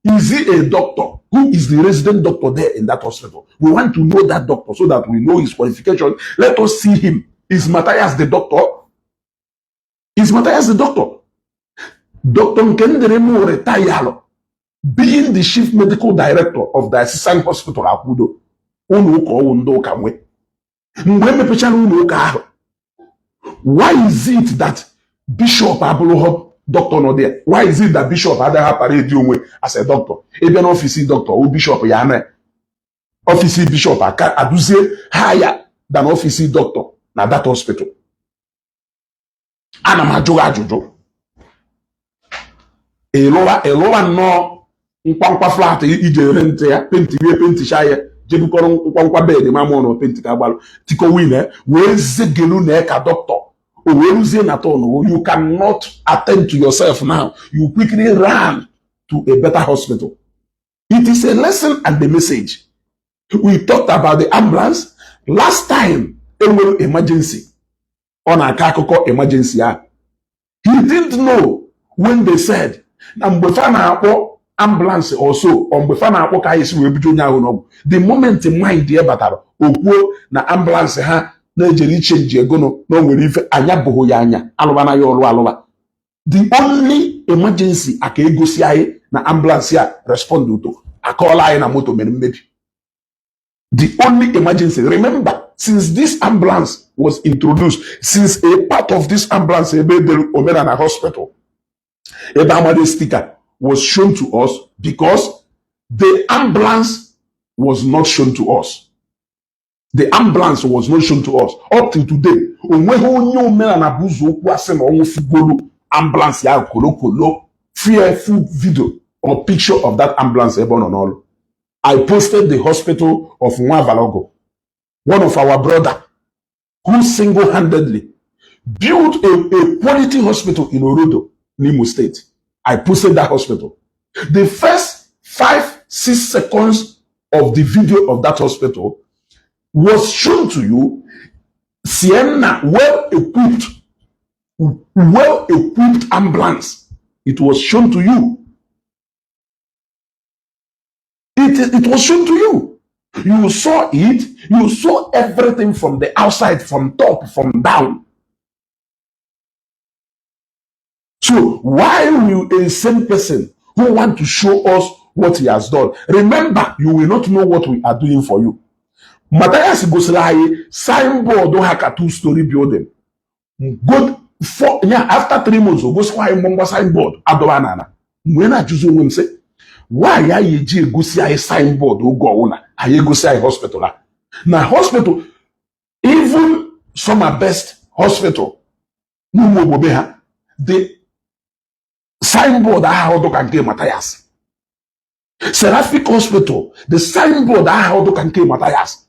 Is he a doctor? Who is the resident doctor there in that hospital? We want to know that doctor so that we know his qualification. Let us see him. Is Matthias the doctor? Is Matthias the doctor? Dr. Nkendere retire being the chief medical director of the Diocesan Hospital Akwudo. Ụlọ ụka ọwụ ndị ụka nwe. Mgbe emepechara ụlọ ụka ahụ, why is it that bishop abụrụghọ doctor nọ there? Why is it that bishop adịghị parade onwe as a doctor? Ịbịa n'ọfịs doctor o bishop ya na ọfịs bishop aka aduzie higher than ọfịs doctor na that hospital. Ana m ajụ gị ajụjụ. Ịlụwa ịlụwa nnọọ nkwankwa flat iji ere ntị ya penti rie penticha ya, jebukọrọ nkwankwa bed ma mụọ na penti ka agbalụ tikọ win wee zegelu na ka doctor o wee ruzie na turn you cannot attend to yourself. Now you quickly ran to a better hospital. It is a lesson and a message. We talked about the ambulance last time. Enwere emergency, ọ na-akọ akụkọ emergency ahụ. He didn't know when they said na mgbe fa na-akpọ ambulance also ọ mgbe fa na-akpọ ka anyị si wee buje onye ahụ n'ọgwụ, the moment mind ya batara, o kwuo na ambulance ha na-ejere ichange ego na o nwere ife anya bụghị ya anya alụba na ya ọlụ alụba. The only emergency aka egosi anyị na ambulance a respond to akọọla anyị na moto mere mmebi. The only emergency, remember, since this ambulance was introduced, since a part of this ambulance ebe edere Omenana Hospital, ebe amadi sticker was shown to us, because the ambulance was not shown to us, the ambulance was not shown to us up till today. Onweghị onye Omenala bụ ụzọ okwu asị na ọnwụ fugolu ambulance ya kolokolo fear full video or picture of that ambulance ebe ọ nọ n'ọrụ. I posted the hospital of Nwavalogo, one of our brother who single-handedly built a quality hospital in Orodo, Imo State. I posted that hospital. The first 5, 6 seconds of the video of that hospital was shown to you Sienna, well-equipped ambulance. It was shown to you. It was shown to you. You saw it. You saw everything from the outside, from top, from down. So why will a same person who want to show us what he has done? Remember, you will not know what we are doing for you. Matthias gosiri anyị signboard ha ka two story building. Good for yeah, after 3 months, o gosikwa anyị mgbamgba signboard adọba n'ala. Mgbe na-ajụzi onwe m sị, why anyị eji egosi anyị signboard oge ọwụna anyị egosi anyị hospital a? Na hospital, even some best hospital n'ụmụ ogbobe ha, the signboard is not shown. Signboard aha ọdụ ka nke Matthias. Seraphic Hospital, the signboard aha ọdụ ka nke Matthias.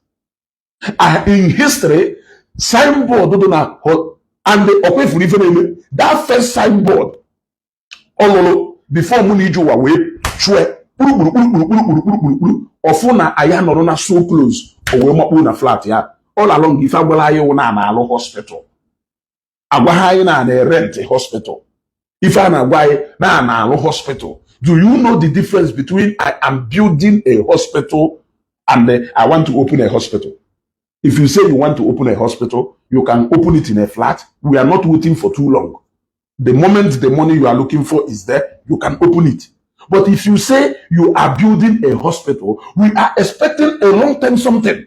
In history, signboard dị na and ọkwa ifuru ife na-eme that first signboard ọ lụrụ before mụ na ije ụwa wee chụe kpurukpuru kpurukpuru kpurukpuru kpurukpuru kpuru ọfụ na anyị nọrọ na so close, o wee makpuo na flat ya. All along, ife agwala anyị wụ na na-alụ hospital, agwa ha anyị na na-erent hospital. Ife a na-agwa anyị na na-alụ hospital. Do you know the difference between "I am building a hospital" and "I want to open a hospital"? If you say you want to open a hospital, you can open it in a flat. We are not waiting for too long. The moment the money you are looking for is there, you can open it. But if you say you are building a hospital, we are expecting a long-term something.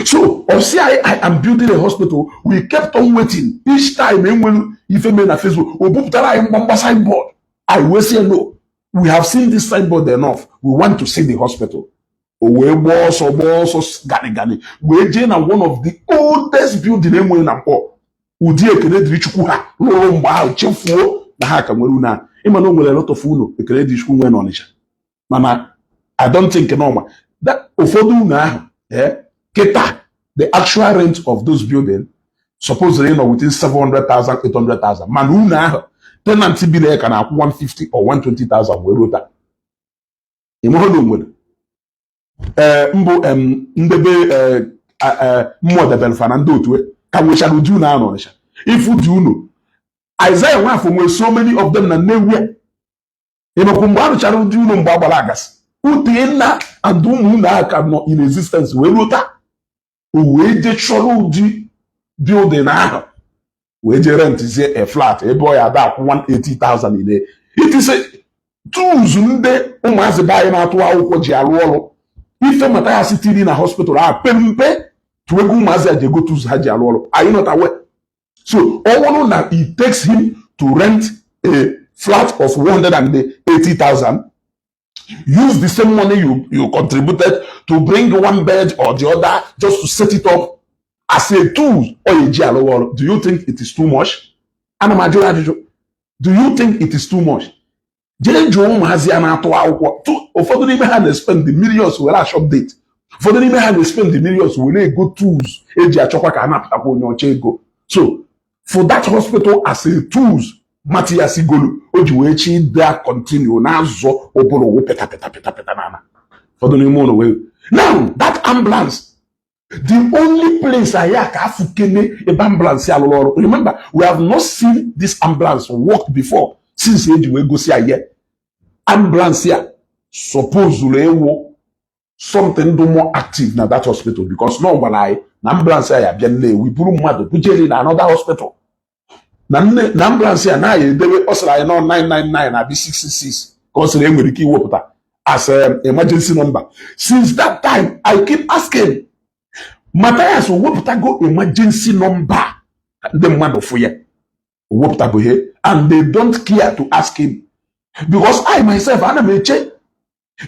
So, or say I am building a hospital, we kept on waiting. Each time enwere ife mee na Facebook, o bupụtara anyị mgbamgba signboard. I will say no. We have seen this signboard enough. We want to see the hospital. O wee gbaa ọsọ, gbaa ọsọ gani gani wee jee na one of the oldest building enwere na Mkpọ. Ụdị Ekene Dịrị Chukwu ha rụrụ mgbe ahụ, chefuo na ha ka nwere unu a. Ịma na o nwere a lot of unu Ekene Dịrị Chukwu nwee n'Ọnịcha, mana I don't think n'ọma ụfọdụ unu ahụ kịta, the actual rent of those building supposedly nọ within 700,000, 800,000, mana unu ahụ tenant bi na ya ka na-akwụ 150 or 120,000 wee ruo taa. Ịmụhụ na o nwere ee mbụ ndebe mmụọ debelfa na ndị otu ka nwechara ụdị unu ahụ n'Ọnịcha. Ifu dị unu Isaiah Nwafọ nwere so many of them na Nnewi a. Ịmakwa mgbe a rụchara ụdị unu mgbe a gbara agasị utenna and ụmụ unu ahụ ka nọ in existence wee ruo taa. O wee jee chọrọ ụdị building ahụ wee jee rentzie a flat ebe ọ ya ada akwụ 180,000 in a. It is a tools ndị ụmụazị be anyị na-atụ akwụkwọ ji arụ ọrụ. Ife Mathias tiri na hospital a pempe tụ ego ụmụazị a ji ego tools ha ji arụ ọrụ. Are you not aware? So ọ bụrụ na it takes him to rent a flat of 180,000, use the same money you contributed to bring one bed or the other just to set it up as a tool ọ eji arụ ọrụ, do you think it is too much? Ana m ajụ ajụjụ, do you think it is too much? Jee jụọ ụmụazị a na-atụ akwụkwọ. Ụfọdụ n'ime ha na-spend the millions were achọ update, ụfọdụ n'ime ha na-spend the millions were ego tools eji achọkwa ka a napụtakwa onye ọcha ego. So for that hospital as a tools Matias golu o ji wee chi da continue na-azọ ụbụrụ wụ pịta pịta pịta pịta n'ala ụfọdụ n'ime ụlọ wee. Now, that ambulance, the only place anyị ka afụkene ebe ambulance alụrụ ọrụ, remember, we have not seen this ambulance work before since eji wee gosi anyị ambulance ya. Supposed ewu something dị more active na that hospital, because na ọ gwara anyị na ambulance ya abịa Nnewi buru mmadụ bujeri na another hospital na nne na ambulance ya na-aya edewe. Ọ sịrị anyị nọ 999 na abi 666 ka ọ sịrị e nwere ike iwepụta as emergency number. Since that time, I keep asking Matthias, o wepụtago emergency number ndị mmadụ fụ ya? O wepụtabụghị, and they don't care to ask him, because I myself ana m eche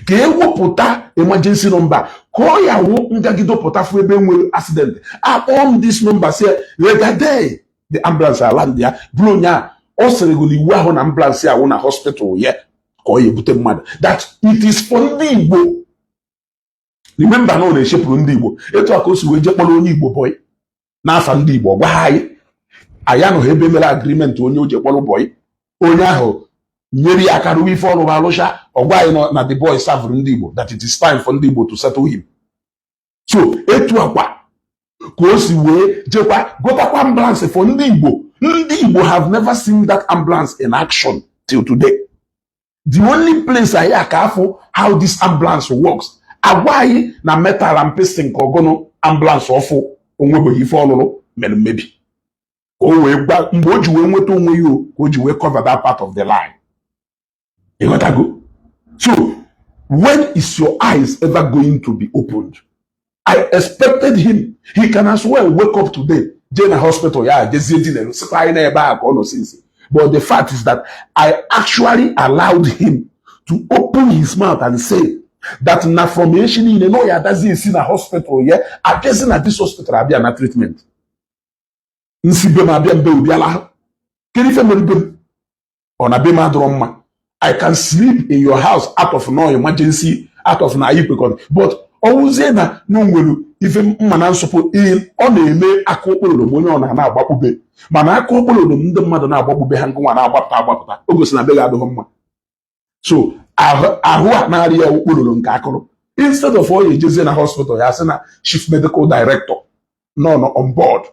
ka ewepụta emergency number ka ọ ya wụ ngagide pụta fụ ebe nwere accident, akpọọ m this number, si regade the ambulance aland ya bụrụ onye a. Ọ sịrị gị na iwu ahụ na ambulance awụ na hospital ya ka ọ ya ebute mmadụ, that it is for ndị Igbo. Remember na ọ na-echepụrụ ndị Igbo. Etu a ka o si wee jee kpọrọ onye Igbo boy n'afa ndị Igbo, gwa ha anyị anyị anọghị ebe mere agreement. Onye o ji kpọrọ boy, onye ahụ nyere ya aka rụwa ife ọrụ alụcha, ọ gwa anyị na the boy served ndị Igbo, that it is time for ndị Igbo to settle him. So etu akwa ka o si wee jekwa gotakwa ambulance for ndị Igbo. Ndị Igbo have never seen that ambulance in action till today. The only place anyị ka afụ how this ambulance works, agwa anyị na metal and piston ka ọgụnụ ambulance ọfụ onwebeghị ife ọlụlụ mere mmebi ka o wee gba mgbe o ji wee nweta onwe ya, o ka o ji wee cover that part of the line. Ịghọtago? So when is your eyes ever going to be opened? I expected him, he can as well wake up today, jee na hospital ya jezie dinere sịkwa anyị n'ebe a ka ọ nọ since. But the fact is that I actually allowed him to open his mouth and say that na from echi niile na ọ ya adazi esi na hospital ya abịazi na this hospital abịa na treatment. Nsi be m abịa mbe obiala. Kedu ife mere be m? Ọ na be m adịrọ mma? I can sleep in your house out of no emergency, out of na anyị kwekọrọ, but ọwụzie na o nwere ife mma na nsọpụ ọ na-eme. Aka okpororo m, onye ọ na na-agbakpube, mana aka okpororo m, ndị mmadụ na-agbakpube ha, ngụnwa na-agbapụta agbapụta, o gosi na be gị adịghị mma. So ahụ a na-arị ya okpororo nke akụrụ, instead of ọ ya ejezie na hospital, ya sị na chief medical director nọ on board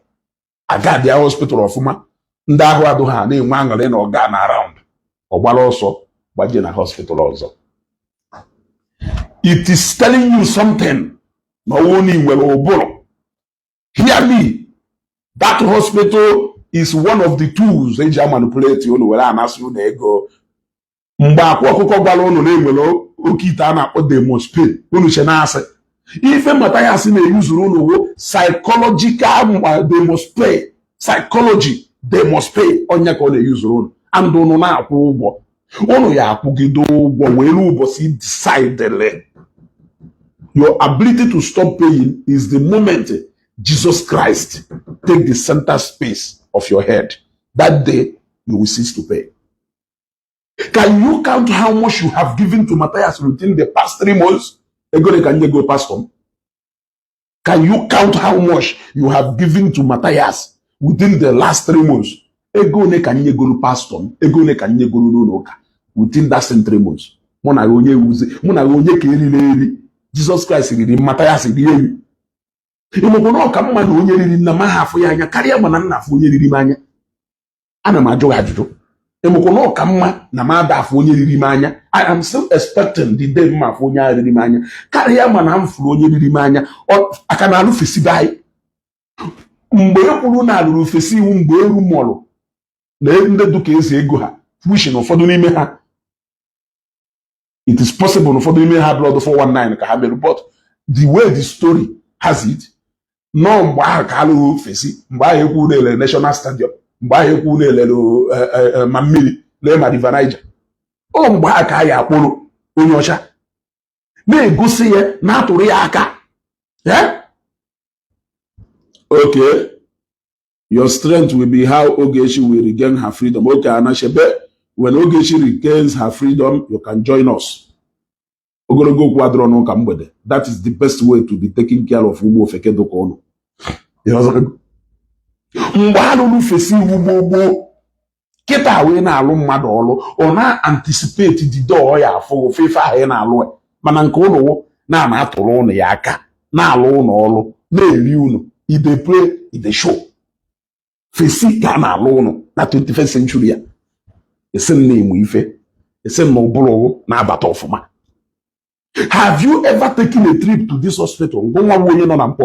agadi ya hospital ọfụma. Ndị ahụ adụghị ha na-enwe aṅụrị na ọga na around, ọ gbara ọsọ gbaje na hospital ọzọ. It is telling you something na ọwụ na ị nwere ụbụrụ. Hear me, that hospital is one of the tools eji amanipulate unu were anasị unu ego. Mgbe Akwa Ọkụkọ gwara unu na enwere oke ite a na-akpọ demospay, unu che na-asị ife Mathias na-eyuzuru unu wo psychological demospay, psychology demospay onye ka ọ na-eyuzuru unu, and unu na-akwụ ụgwọ. Unu ya akwụgide ụgwọ wee ruo ụbọchị decidele. Your ability to stop paying is the moment Jesus Christ take the center space of your head. That day you will cease to pay. Can you count how much you have given to Matthias within the past 3 months? Ego ka nye go pastor. Can you count how much you have given to Matthias within the last 3 months? Ego one ka nye golu pastor m, ego one ka nye golu n'ụlọ ụka within that same 3 months? Mụ na onye wuzi, mụ na onye ka eriri eri. Jesus Christ riri, Matthias rie eri. Ịmụkwụ na ọka mma na onye riri nna m aha afụ ya anya karịa mana nna afụ onye riri m anya. Ana m ajụ gị ajụjụ. Ịmụkwụ na ọka mma na m ada afụ onye riri m anya? I am still expecting the day m afụ onye ahụ riri m anya karịa mana m fụrụ onye riri m anya. Aka na alụfesi be anyị mgbe e kwuru na alụrụ ofesi iwu, mgbe eru mụrụ na ndị duka eze ego ha wishi na ụfọdụ n'ime ha, it is possible na ụfọdụ n'ime ha blood 419 ka ha mere, but the way the story has it, nọọ mgbe ahụ ka alụrụ ofesi, mgbe ahụ ekwu na-elere National Stadium, mgbe ahụ ekwu na-elere ma mmiri lee ma River Niger, ọ mgbe ahụ ka a ya akpụrụ onye ọcha na-egosi ya na-atụrụ ya aka. Eh? Okay, your strength will be how Ogechi will regain her freedom. Okay, Anashebe, when Ogechi regains her freedom, you can join us. Ogologo okwu adịrọ n'ụka mgbede. That is the best way to be taking care of ụmụ ofeke dụka ụnụ. Mgbe alụrụ fesi iwu gboo gboo, kịta wee na-alụ mmadụ ọlụ, ọ na-anticipate the door ya afụ ofe ife ahụ ị na-alụ ya. Mana nke ụnụ wụ na na-atụrụ ụnụ ya aka na-alụ ụnụ ọlụ na-eri ụnụ. I dey play, i dey show. Fesi ka a na-alụ ụnụ na 21st century ya. Esi m na-emu ife, esi m na ụbụrụ na-abata ọfụma. Have you ever taken a trip to this hospital? Ngụnwa nwa onye nọ na Mpọ,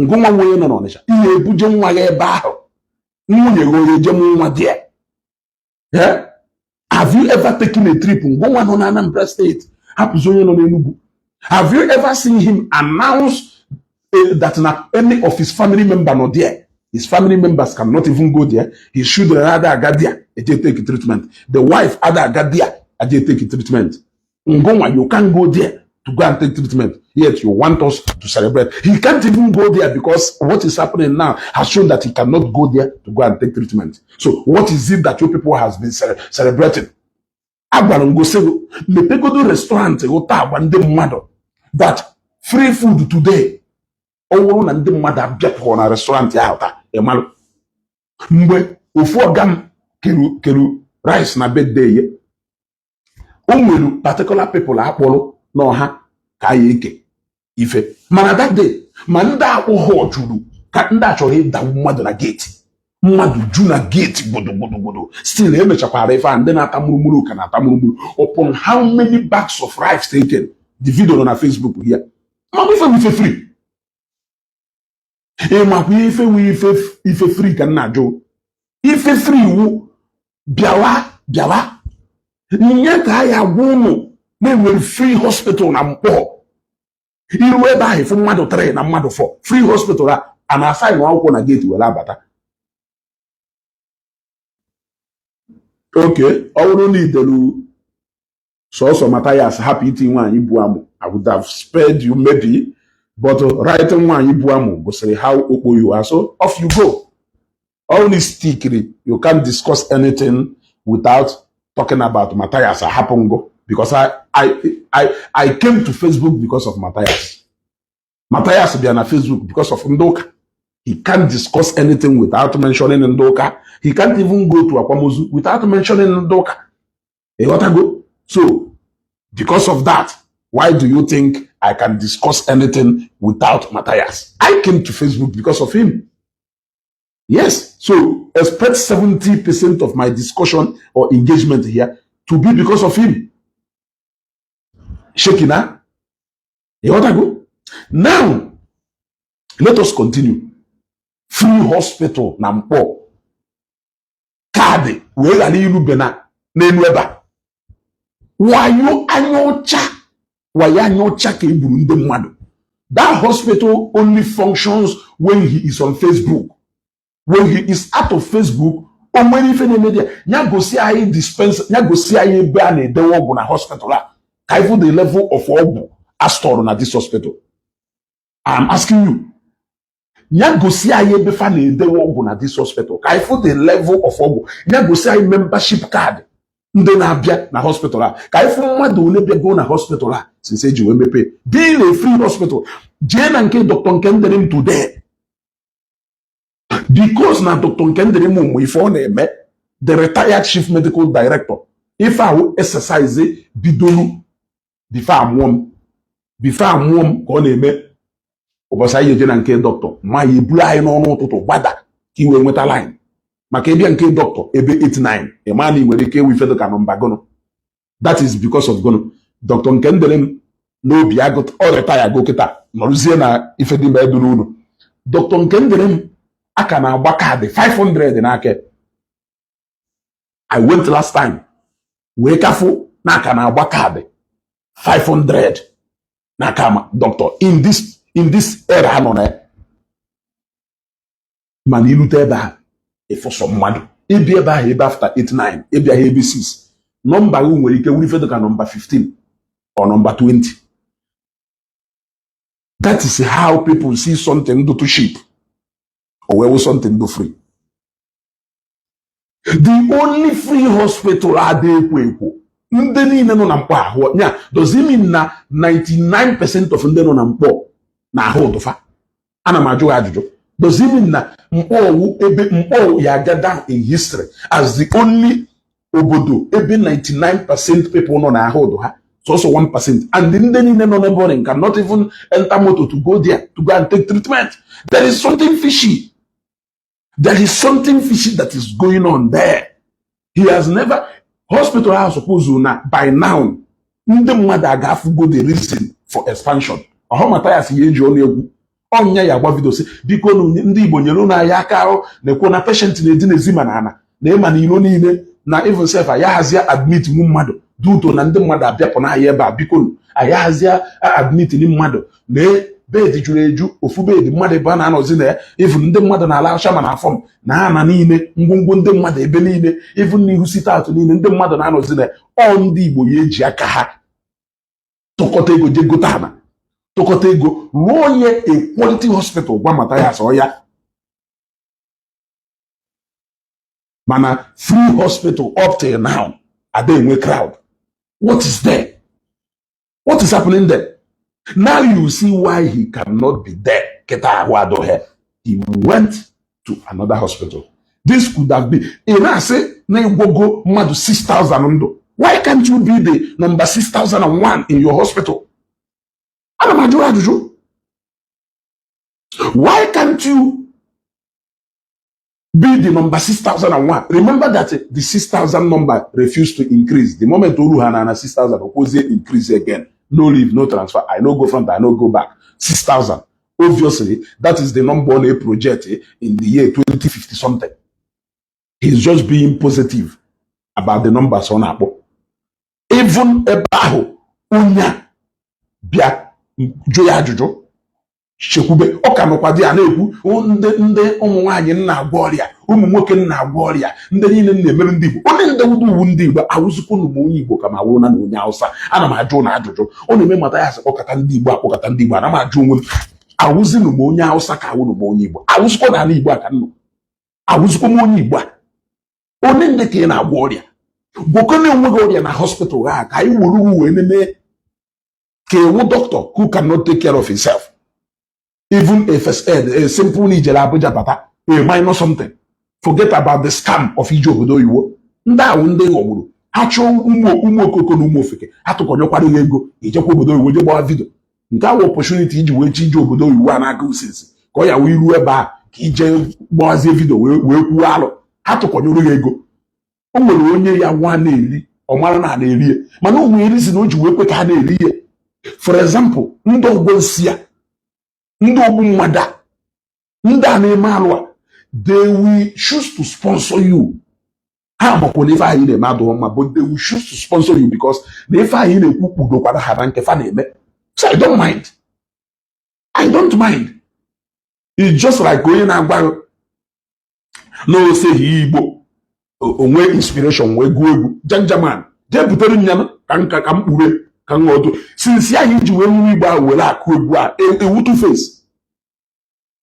ngụnwa nwa onye nọ n'Ọnịcha, ihe ebuje nwa ya ebe ahụ, nwunye gị onye jem nwa dị ya. Have you ever taken a trip? Ngụnwa nọ na Anambra State, hapụzi onye nọ n'Enugu. Have you ever seen him announce that na any of his family member nọ there? His family members cannot even go there. His children ada aga there eje take treatment. The wife ada aga there aje take treatment. Ngụnwa, you can't go there to go and take treatment, yet you want us to celebrate. He can't even go there because what is happening now has shown that he cannot go there to go and take treatment. So what is it that you people has been celebrating? Agwara m gosi gị, mepegodo restaurant ụta, agwa ndị mmadụ that free food today. Ọ bụrụ na ndị mmadụ abịapụrụ na restaurant ahụ taa, ịmalụ mgbe ofu ọga m keru rice na birthday ya, o nwere particular people akpọrọ n'ọha ka ya eke ife, mana that day ma ndị akpụghọ juru ka ndị a chọrọ ịdagbu mmadụ na gate, mmadụ ju na gate gbodogbodogbodo. Still emechakwara ife a, ndị na-ata mụrụmụrụ ka na-ata mụrụmụrụ. Upon how many bags of rice taken, the video nọ na Facebook here. Makwa ife bụ ife free? Ịmakwa ife wu ife free ka m na-ajụ? Ife free wu bịawa bịawa nye ka a ya gwa ụnụ na-enwere free hospital na Mkpọ. Iru ebe ahụ, ịfụ mmadụ 3 na mmadụ 4. Free hospital a na-asaịn akwụkwọ na gate were abata. Oke ọ bụrụ na idelu sọsọ Mathias hapụ iti nwaanyị bu amụ, I would have spared you maybe, but writing nwaanyị bu amụ gosiri how okpo you are. So off you go. Only stickly, you can't discuss anything without Talking about Matthias ahapụngo because I came to Facebook because of Matthias. Matthias bịa na Facebook because of ndị ụka. He can't discuss anything without mentioning ndị ụka. He can't even go to akwamozu without mentioning ndị ụka. Ịghọtago? So because of that, why do you think I can discuss anything without Matthias? I came to Facebook because of him. Yes. So expect 70% of my discussion or engagement here to be because of him. Shekina. Ịghọtago? Now, let us continue. Free hospital na Mkpọ. Kaadị wee ghara irube na n'elu ebe a. Wayo anya ọcha, wayo anya ọcha ka e gburu ndị mmadụ. That hospital only functions when he is on Facebook. When he is out of Facebook, o nwere ife na-eme dị ya gosi anyị dispense, ya gosi anyị ebe a na-edewe ọgwụ na hospital a, ka ịfụ the level of ọgwụ a store na this hospital. I am asking you, ya gosi anyị ebe fa na-edewe ọgwụ na this hospital, ka ịfụ the level of ọgwụ. Ya gosi anyị membership card ndị na-abịa na hospital a, ka ịfụ mmadụ ole bịago na hospital a since eji wee mepee. Being a free hospital, jee na nke Dr. Nkenderim today, because na Dr. Nkenderim ụmụ ife ọ na-eme, the retired chief medical director, ife ahụ exercise bidolu before amụọ m ka ọ na-eme. Ụbọchị anyị eje na nke dọkịta ma ya eburu anyị n'ọnụ ụtụtụ gbada ka i wee nweta line, maka ịbịa nke dọkịta ebe 89, ịma na ị nwere ike ewu ife dịka nọmba gụnụ. That is because of gụnụ? Dr. Nkenderim n'obi agụ ọ retire go kịta, nọrụzie na ife dị mgbe n'ụlọ. Dr. Nkenderim a ka na-agba kaadị 500 n'aka. I went last time wee kafụ na aka na-agba kaadị 500 n'aka ma doctor in this era ha nọ na ya. Mana ilute ebe a, ịfụsọ mmadụ ịbịa ebe ahụ ebe after 89, ịbịa ha ebe 6, nọmba gị nwere ike wuru ife dịka nọmba 15 or nọmba 20. That is how people see something do too cheap or wee something do free. The only free hospital adị ekwo ekwo, ndị niile nọ na Mkpọ ahụ ya. Does it mean na 99% of ndị nọ na Mkpọ na ahụ ụtụfa? Ana m ajụ ha ajụjụ. Does it mean na Mkpọ wụ ebe Mkpọ ya aga down in history as the only obodo ebe 99% people nọ na ahụ ụdụ ha, sọsọ 1%, and ndị niile nọ neighboring cannot even enter motor to go there to go and take treatment? There is something fishy. There is something fishy that is going on there. He has never hospital ahụ suppose na by now ndị mmadụ aga-afụgo the reason for expansion. Ọhụ Mathias ya eji ọnụ egwu ọnya ya agba video si, "Biko nu, ndị Igbo, nyere ụnụ anyị aka ahụ na-ekwu na patient na-edina ezi ma na ana na ịma na ilo niile na even sef ya hazie admit nwu mmadụ duto na ndị mmadụ abịapụ n'ahịa ebe a. Biko nu, anyị hazie admit ni mmadụ na bed juru eju, ofu bed mmadụ ebe a na-anọzi na ya. Even ndị mmadụ na-ala ọcha ma na afọ m na ana niile, ngwongwo ndị mmadụ ebe niile, even n'ihu sit out niile, ndị mmadụ na-anọzi na ya." Ọ ndị Igbo ya eji aka ha tụkọta ego jee gote ana, tụkọta ego rụọ onye a quality hospital. Gwa Mathias ọ ya mana free hospital up till now ada enwe crowd. What is there? What is happening there? Now you see why he cannot be there. Kịta ahụ adọghị. He went to another hospital. This could have been ị na-asị na ịgwọgo mmadụ 6000 ndụ. Why can't you be the number 6001 in your hospital? Ana m ajụ ajụjụ. Why can't you be the number 6001? Remember that the 6000 number refused to increase. The moment oru ha na 6000, okwozie increase again. No leave, no transfer. I no go front, I no go back. 6000. Obviously, that is the number on a project in the year 2050 something. He's just being positive about the numbers ọ na-akpọ. Even ebe ahụ onye a bịa jụ ya ajụjụ, chekwube ọ ka nọkwa dị ya na-ekwu ndị ụmụ nwaanyị nna agwọ ọrịa, ụmụ nwoke nna agwọ ọrịa, ndị niile na-emere ndị Igbo, onye ndị wudu uwu ndị Igbo awụzikwa m onye Igbo ka ma wụrụ na onye Hausa. Ana m ajụ na ajụjụ ọ na-eme mata ya sị kpọkọta ndị Igbo, akpọkọta ndị Igbo. Ana m ajụ onwe m, awụzinụ m onye Hausa ka awụnụ m onye Igbo? Awụzikwa n'ala Igbo a ka nnọ, awụzikwa m onye Igbo a? Onye ndị ka ị na-agwọ ọrịa? Gwọkọ na onwe gị ọrịa na hospital ha ka anyị were wee nene ka ewu doctor who cannot take care of himself. Even a first aid, a simple ijere Abuja bata, a minor something. Forget about the scam of ije obodo oyibo. Ndị ahụ ndị ghọgburu ha chụọ ụmụ okoko na ụmụ ofeke ha tụkọnyekwara ya ego ijekwa obodo oyibo je gbawa video. Nke ahụ opportunity iji wee chi ije obodo oyibo a na-aga usinsi ka ọ ya wee ruo ebe a ka ije gbawazie video wee kwuo alụ ha tụkọnyere ya ego. O nwere onye ya nwa na-eri, ọ mara na na-eri ya, mana o nwere reason o ji wee kwe ka ha na-eri ya. For example, ndị ọgbọ nsị ya, ndị ogbu mmadụ a, ndị a na-eme alụ a, they will choose to sponsor you. Ha makwa na ife anyị na-eme adụghị mma, but they will choose to sponsor you because na ife anyị na-ekwu kpudokwara ha na nke fa na-eme. So I don't mind, I don't mind. It's just like onye na-agwa gị na oseghị Igbo onwe inspiration wee gụọ egwu janjaman jee butere nyanụ ka nka ka m kpure ka m ghọọ. Since anyị ji wee nwe Igbo ahụ were akụ egwu a ewu two face,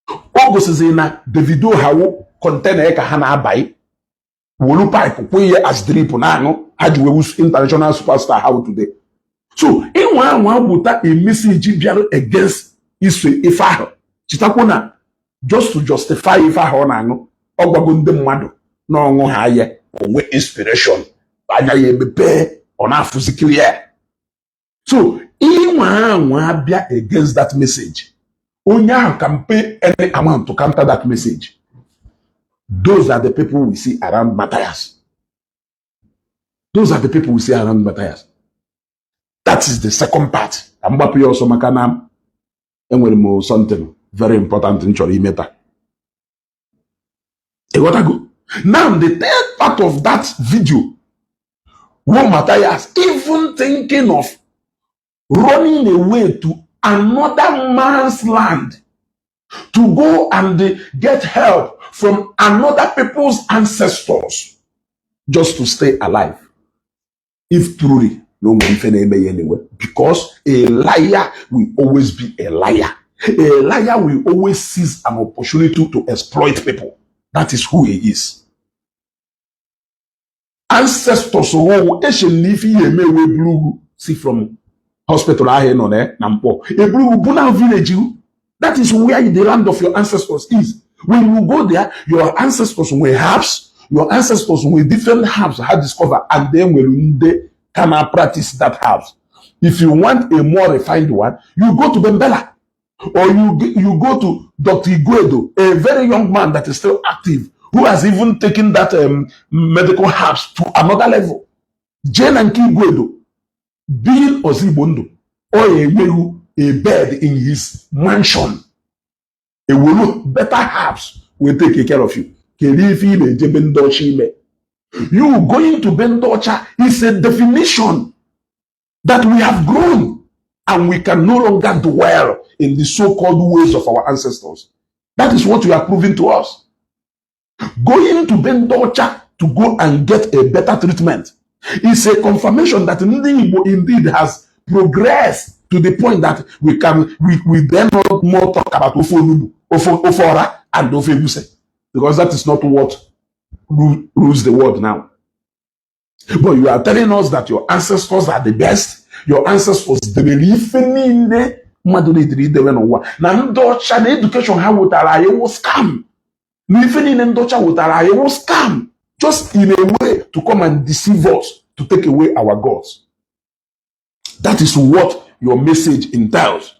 o gosizi na Davido hawu container ka ha na-abaghị wolu pipe kwụ ihe as drip na-aṅụ ha ji wee international superstar how today. So ịnwa anwa gbụta a message bịara against iso ife ahụ, chetakwa na just to justify ife ahụ ọ na-aṅụ, ọ gwago ndị mmadụ na ọṅụ ha ya onwe inspiration, anya ya emepee, ọ na-afụzi clear. So ịnwa anwa bịa against that message, onye ahụ can pay any amount to counter that message. Those are the people we see around Matthias. Those are the people we see around Matthias. That is the second part. Ka m gbapụ ya ọsọ maka na enwere m something very important m chọrọ ime taa. Ịghọtago? Now, the third part of that video wo Matthias even thinking of running away to another man's land to go and get help from another people's ancestors just to stay alive. If truly no nwere ife na-eme ya anyway, because a liar will always be a liar. A liar will always seize an opportunity to exploit people. That is who he is. Ancestors wo eshe na ife ihe eme wee buru ugwu si from hospital ahụ ị nọ na mkpọ eburu ugwu bụ na village you. That is where the land of your ancestors is. When you go there, your ancestors nwere herbs, your ancestors nwere different herbs ha discover, and then nwere ndị ka na practice that herbs. If you want a more refined one, you go to Bembela or you go to Dr. Iguedo, a very young man that is still active, who has even taken that medical herbs to another level. Jee na nke Iguedo, being Ozigbo ndụ, ọ ya enweghị a bed in his mansion. Ewelu better herbs will take care of you. Kedu ife ị na-ejebe ndị ọcha ime? You going to be ndị ọcha is a definition that we have grown and we can no longer dwell in the so-called ways of our ancestors. That is what you are proving to us. Going to be ndị ọcha to go and get a better treatment is a confirmation that ndị Igbo indeed has progressed to the point that we then not more talk about ofe onugbu, ofe ọra and ofe egusi, because that is not what rules the world now. But you are telling us that your ancestors are the best. Your ancestors debere ife niile mmadụ na-ediri idebe n'ụwa, na ndị ọcha na education ha wetara anyị wụ scam, na ife niile ndị ọcha wetara anyị wụ scam, just in a way to come and deceive us, to take away our gods. That is what your message entails.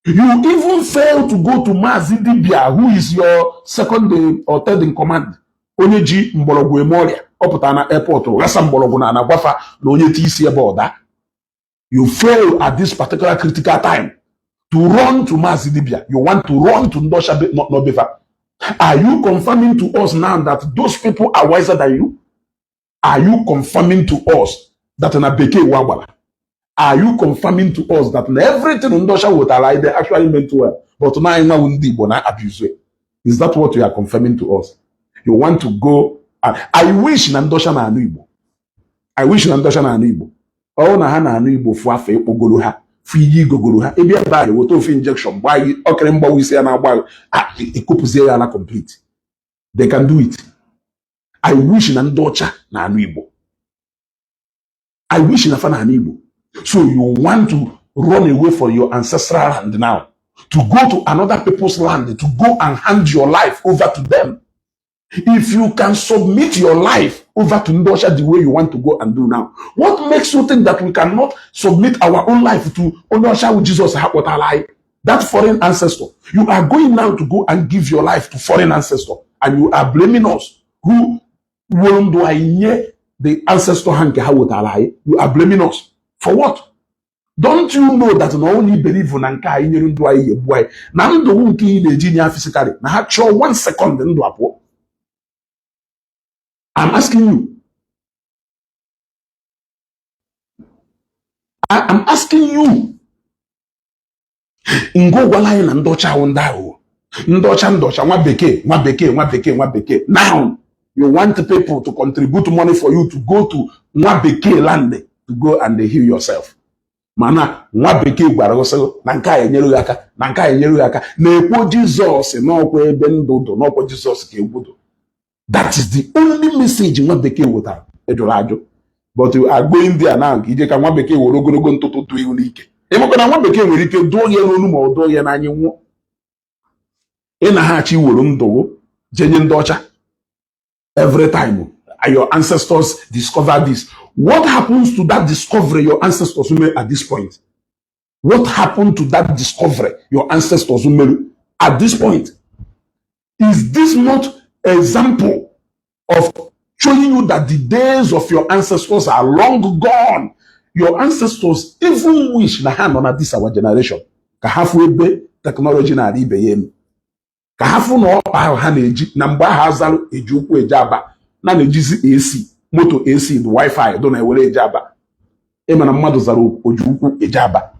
You even fail to go to Mazi Dibia, who is your second or third in command, onye ji mgbọrọgwụ eme ọrịa. Ọ pụtara na airport ghasa mgbọrọgwụ na anagwafa na onye ti isi ebe ọda. You fail at this particular critical time to run to Mazi Dibia. You want to run to Ndosha Nobefa. Are you confirming to us now that those people are wiser than you? Are you confirming to us that na bekee wa gbara? Are you confirming to us that na everything Ndosha wetara anyị, they actually meant well, but na anyị nwawu ndị Igbo na abuse it? Is that what you are confirming to us? You want to go and I wish na Ndosha na-anụ Igbo. I wish na Ndosha na-anụ Igbo. Ọ na ha na-anụ Igbo fụ afọ ịkpọgoro ha, fụ iyi igogoro ha ịbịa ebe ahụ weta ofe injection gbaa gị ọkịrị mgbawa isi ya na-agba gị, ekopụzie ya ala complete. They can do it. I wish na ndị ọcha na-anụ Igbo. I wish na fa na Igbo. So you want to run away from your ancestral land now to go to another people's land to go and hand your life over to them. If you can submit your life over to ndị ọcha the way you want to go and do now, what makes you think that we cannot submit our own life to onye ọcha wụ Jesus ha kpọtara anyị? That foreign ancestor. You are going now to go and give your life to foreign ancestor, and you are blaming us who were ndụ anyị nye the ancestor ha nke ha wetara anyị. You are blaming us for what? Don't you know that na only believe na nke anyị nyere ndụ anyị egbu anyị na ndụ nke ị na-eji nye physically na ha chọọ one second ndụ apụọ? I'm asking you. I am asking you. Ngo gwala anyị na ndị ọcha ahụ, ndị aghụghọ, ndị ọcha, ndị ọcha, nwa bekee, nwa bekee, nwa bekee, nwa bekee. Now you want people to contribute money for you to go to nwa bekee land to go and heal yourself. Mana nwa bekee gwara gị sị na nke a enyere gị aka, na nke a enyere gị aka, na-ekwo Jizọs n'ọkwa ebe ndụ dụ, n'ọkwa Jizọs ka egwu dụ. That is the only message nwa bekee wetara ejụrụ ajụ. But you are going there now ka ije ka nwa bekee were ogologo ntụtụ tụ ihu n'ike. Ịmakwa na nwa bekee nwere ike dụọ ya n'olu ma ọ dụọ ya n'anya nwụọ. Ị na ha achọ iwere ndụ jenye ndị ọcha every time. Your ancestors discover this. What happens to that discovery your ancestors made at this point? What happened to that discovery your ancestors made at this point? Is this not example of showing you that the days of your ancestors are long gone? Your ancestors even wish na ha nọ na this our generation ka ha fụ ebe technology na-adị ibe ya elu, ka ha fụ na ọkpa ahụ ha na-eji na mgbe ahụ azalụ eji ụkwụ eje Aba na na-ejizi AC moto, AC dị, wifi dụ, na-ewere eje Aba. Ịma na mmadụ zara oji ụkwụ eje Aba.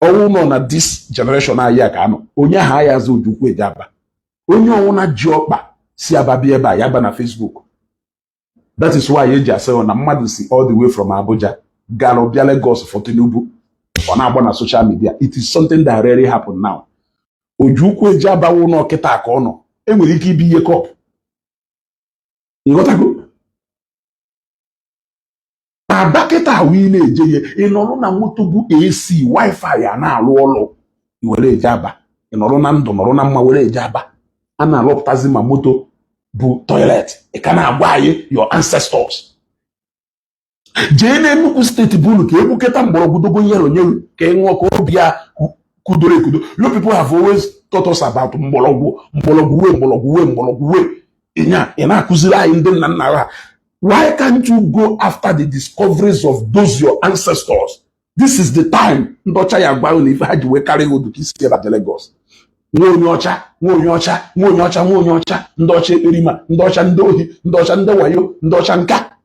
Ọnwụ nọ na this generation anyị a ka anọ onye ahụ aya aza oji ụkwụ eje Aba. Onye ọnwụna ji ọkpa si Aba bịa ebe a, ya ba na Facebook. That is why eji asị na mmadụ si all the way from Abuja gara bịa Lagos for Tinubu, ọ na-agba na social media. It is something that rarely happen now. Oji ụkwụ eji abawo ụlọ kịta ka ọ nọ, enwere ike ibi ihe kọp. Ịghọtago? Aba kịta wee na-eje ya, ị nọrọ na moto bụ AC, wifi a na-alụ ọlụ, i were eje Aba. Ị nọrọ na ndụ, nọrọ na mma, were eje Aba. A na-alụpụtazi ma moto bụ toilet. Ị ka na-agwa anyị your ancestors. Jee n'Enugu Steeti bụ unu ka egbuketa mgbọrọgwụ dogo yero nye ka ị ṅụọ ka obi ya kudoro ekudo. You people have always taught us about mgbọrọgwụ, mgbọrọgwụ wee, mgbọrọgwụ wee, mgbọrọgwụ wee. Ịnya ị na-akụziri anyị ndị nna nna ha. Why can't you go after the discoveries of those your ancestors? This is the time ndị ọcha ya gwa unu ife ha ji wee karịa udu ka isi ebe a Lagos. Nwa onye ọcha, nwa onye ọcha, nwa onye ọcha, nwa onye ọcha, ndị ọcha ekperima, ndị ọcha ndị ohi, ndị ọcha ndị wayo, ndị ọcha nka.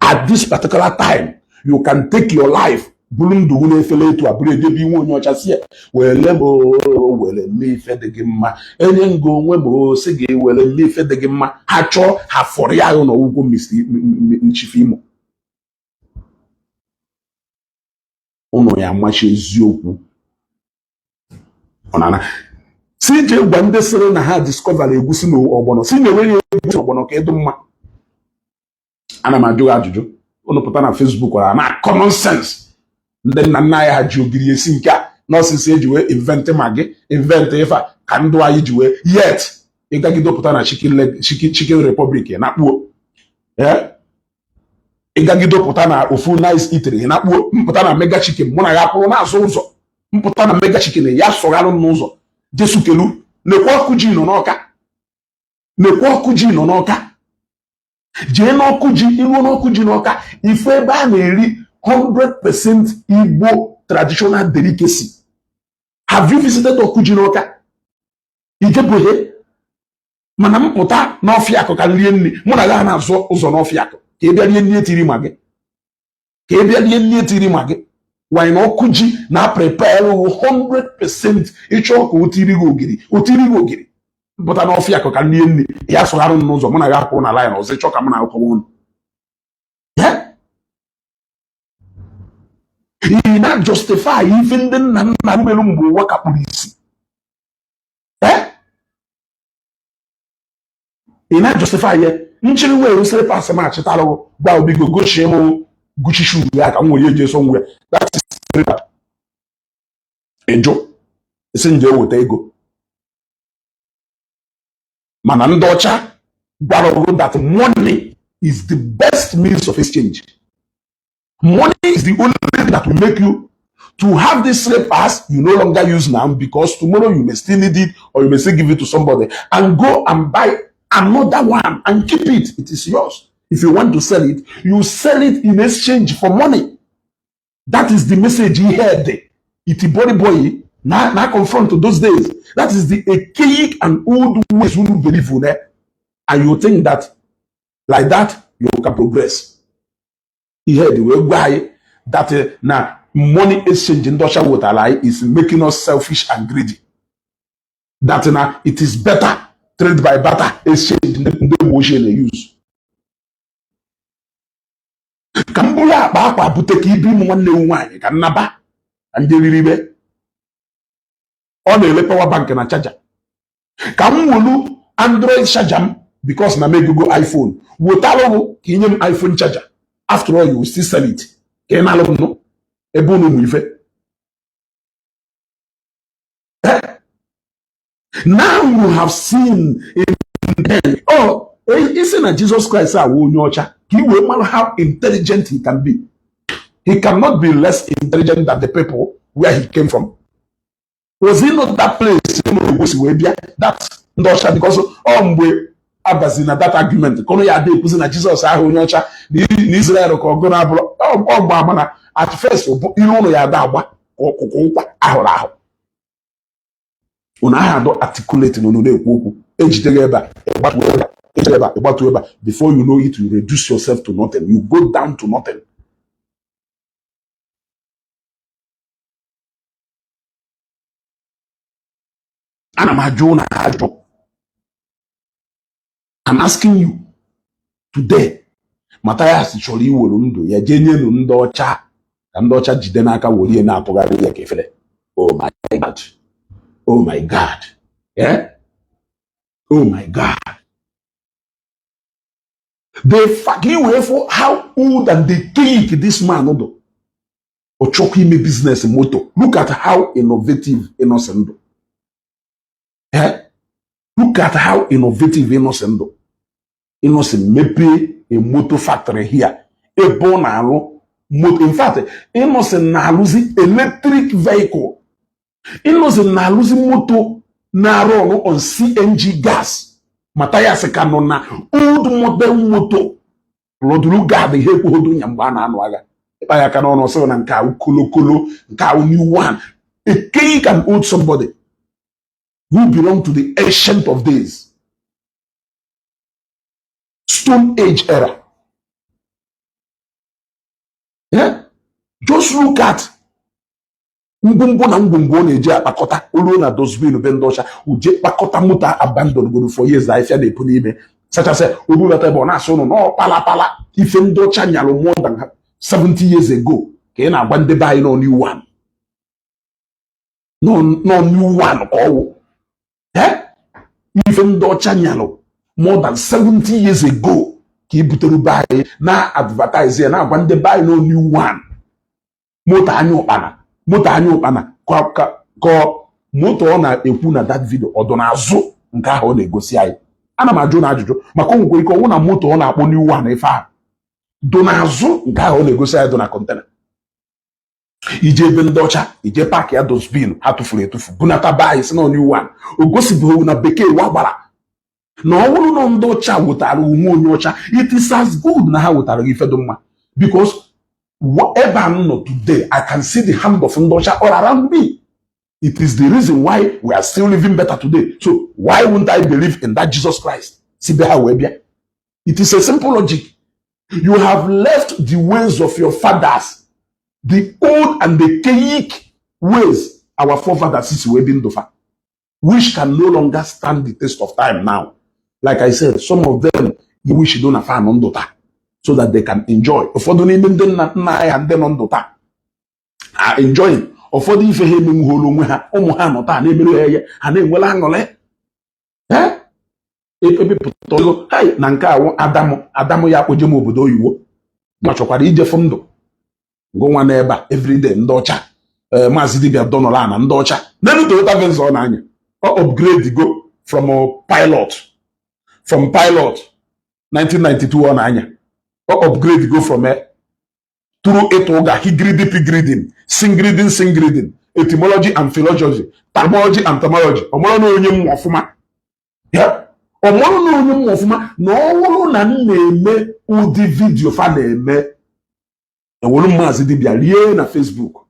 At this particular time you can take your life, bụrụ ndụ gị na-efele etu a, bụrụ edebe inwe onye ọcha si ya were m oo, were mee ife dị gị mma, enye ngo onwe m oo, sị gị were mee ife dị gị mma. Ha chọọ ha fọrọ ya ahụ n'ọgwụgwọ Chief Imo. Ụnụ ya amachi eziokwu ọ na-ana si jee gwa ndị sịrị na ha discover egusi na ọgbọnọ, si na enweghị egusi ọgbọnọ ka ịdụ mma. Ana m ajụ gị ajụjụ. Unu pụta na Facebook ọ na common sense. Ndị nna nna anyị ha ji ogiri esi nke a n'ọsịsọ eji wee invent Maggi, invent ife a ka ndụ anyị ji wee yet ịgagide pụta na Chicken Republic na-akpuo, ịgagide pụta na ofu nice eatery na-akpuo, mpụta na Mega Chicken, mụ na ya kwụrụ n'azụ ụzọ, mpụta na Mega Chicken ya sọgharụ m n'ụzọ. Jesu kelu nekwa ọkụ ji nọ n'Ọka, nekwa ọkụ ji nọ n'Ọka. Jee n'ọkụ ji, iruo n'ọkụ ji n'Ọka, ife ebe a na-eri 100% Igbo traditional delicacy. Have you visited ọkụ ji n'Ọka? Ijebụhe mana mpụta n'ọfịa akụ ka rie nri, mụ na ya na-azụ ụzọ n'ọfịa akụ ka ị bịa rie nri etiri ma gị, ka ị bịa rie nri etiri ma gị wanyị na ọkụ ji na prepare 100%. Ịchọ ka o tiri gị ogiri, o tiri gị ogiri. Mpụta n'ọfịa akụ ka rie nri, ya sụgharụ m n'ụzọ, mụ na ya kwụrụ na line ọzọ, ịchọ ka mụ na akọwa ụnụ. Ị na-justify ife ndị nna nna mere mgbe ụwa ka kpuru isi. Ị na-justify ya nchịrị wee slippers ma achịtalụ gwa obigo gochie m Gucci shoe ya ka m nwere eji eso nwe. That is very bad. Ịjụ isi nje eweta ego, mana ndị ọcha gwara ọgụ that money is the best means of exchange. Money is the only thing that will make you to have this slippers you no longer use now, because tomorrow you may still need it or you may still give it to somebody and go and buy another one and keep it. It is yours. If you want to sell it, you sell it in exchange for money. That is the message he heard. Itibori boy na confront those days. That is the archaic and old ways we believe in, and you think that like that you can progress. Ihe dị wee gwa anyị that na money exchange ndị ọcha wetara anyị is making us selfish and greedy, that na it is better trade by barter exchange ndị mgbe ochie na-use. Ka m bụrụ akpa akwa bute ka ibi ụmụ nwanne m nwaanyị ka nnaba ka ndị riribe ọ na-ele power bank na charger, ka m wolu Android charger m because na m egogo iPhone, wetalụ ka inye m iPhone charger. After all, you will still sell it ka ị na-alụ m nụ ebe unu ụmụ ife. Now you have seen in oh, isi na Jesus Christ awụ onye ọcha ka i wee mara how intelligent he can be. He cannot be less intelligent than the people where he came from. Was he not that place si wee bịa that ndị ọcha? Because ọ mgbe abazi na that argument ka ọnụ ya ada ekwuzi na Jizọs ahụ onye ọcha na Israel ka ọgụ na-abụrụ ọ mgbe ama na at first bụ ihe ụnụ ya ada agba ọkụkụ ụkwa ahụrụ ahụ unu aha adọ articulate na unu na-ekwu okwu ejidere ebe a, ịgbatuo ebe a, ejidere ebe a, ịgbatuo ebe a. Before you know it, you reduce yourself to nothing. You go down to nothing. Ana m ajụ na ajụ. I'm asking you today. Matthias chọrọ iwere ndụ ya jee nyenu ndị ọcha ka ndị ọcha jide n'aka were na-atụgharị ya ka efere. Oh my God, oh my God, yeah? Oh my God, the fact wee fụ how old and decayed this man do ọ chọkwa ime business moto. Look at how innovative Innocent do, eh? Look at how innovative Innocent do. Innocent mepee a motor factory here ebe ọ na-alụ moto. In fact, Innocent na-alụzi electric vehicle. Innocent na-alụzi moto na-arụ ọrụ on CNG gas. Matthias ka nọ na old model moto lọdụrụ gad ihe ekwugodo nya mgbe a na-anụ agha ịkpa ya aka n'ọnụ ọsọ na nke ahụ kolokolo nke ahụ new one. Archaic and old, somebody who belong to the ancient of days, stone age era. Yeah? Just look at ngwongwo na ngwongwo ọ na-eji akpakọta oluo na dustbin be ndị ọcha uje kpakọta moto abandon goro for years, ahịfịa na-epu n'ime sachasị obubata ebe ọ na-asụ ụnụ nọ palapala ife ndị ọcha nyalụ more than 70 years ago ka ị na-agwa ndị be anyị nọ new one, nọ new one ka ọwụ. Ife ndị ọcha nyalụ more than 70 years ago ka i butere be anyị na advertise ya na-agwa ndị be anyị nọ new one. Moto anya ụkpana, moto anya ụkpana ka moto ọ na-ekwu na that video ọ dọ n'azụ nke ahụ ọ na-egosi anyị. Ana m ajụ na ajụjụ maka o nwekwara ike ọnwụ na moto ọ na-akpọ new one ife ahụ dọ n'azụ nke ahụ ọ na-egosi anyị dọ na container. Ije ebe ndị ọcha ije park ya dustbin ha tụfuru etufu bunata be anyị si na new one. O gosibeghị na bekee wa gbara na ọ bụrụ na ndị ọcha wetara onwe onye ọcha, it is as good na ha wetara gị ife dị mma, because ebe a m nọ today, I can see the hand of ndị ọcha all around me. It is the reason why we are still living better today. So why wouldn't I believe in that Jesus Christ si be ha wee bịa? It is a simple logic. You have left the ways of your fathers, the old and the archaic ways our forefathers si wee bi ndụ fa, which can no longer stand the test of time now. Like I said, some of them, you wish do na fa nọ ndụ taa so that they can enjoy. Ụfọdụ n'ime ndị nna nna anyị ha ndị nọ ndụ taa are enjoying ụfọdụ ife ha emenwugholu onwe ha. Ụmụ ha nọ taa na-emere ha ihe ha na-enwere aṅụrị. Ebipụta ego hai na nke awụ Adamu Adamu ya akpoje m obodo oyibo ma chọkwara ijefu ndụ. Ngụnwa n'ebe a everyday ndị ọcha, Maazị Dibia dọnọrọ na ndị ọcha n'elu Toyota Venza ọ na-anya. Ọ upgrade go from a Pilot, from Pilot 1992 ọ na-anya. Ọ upgrade go from a through ịtụ ụga higridi pigridin, singridin singridin, etymology and philology, thermology and thermology. Ọ mụrụ na onye mmụ ọfụma ya, ọ mụrụ na onye mmụ ọfụma na ọ bụrụ na m na-eme ụdị video fa na-eme, enwere Maazị Dibia rie na Facebook.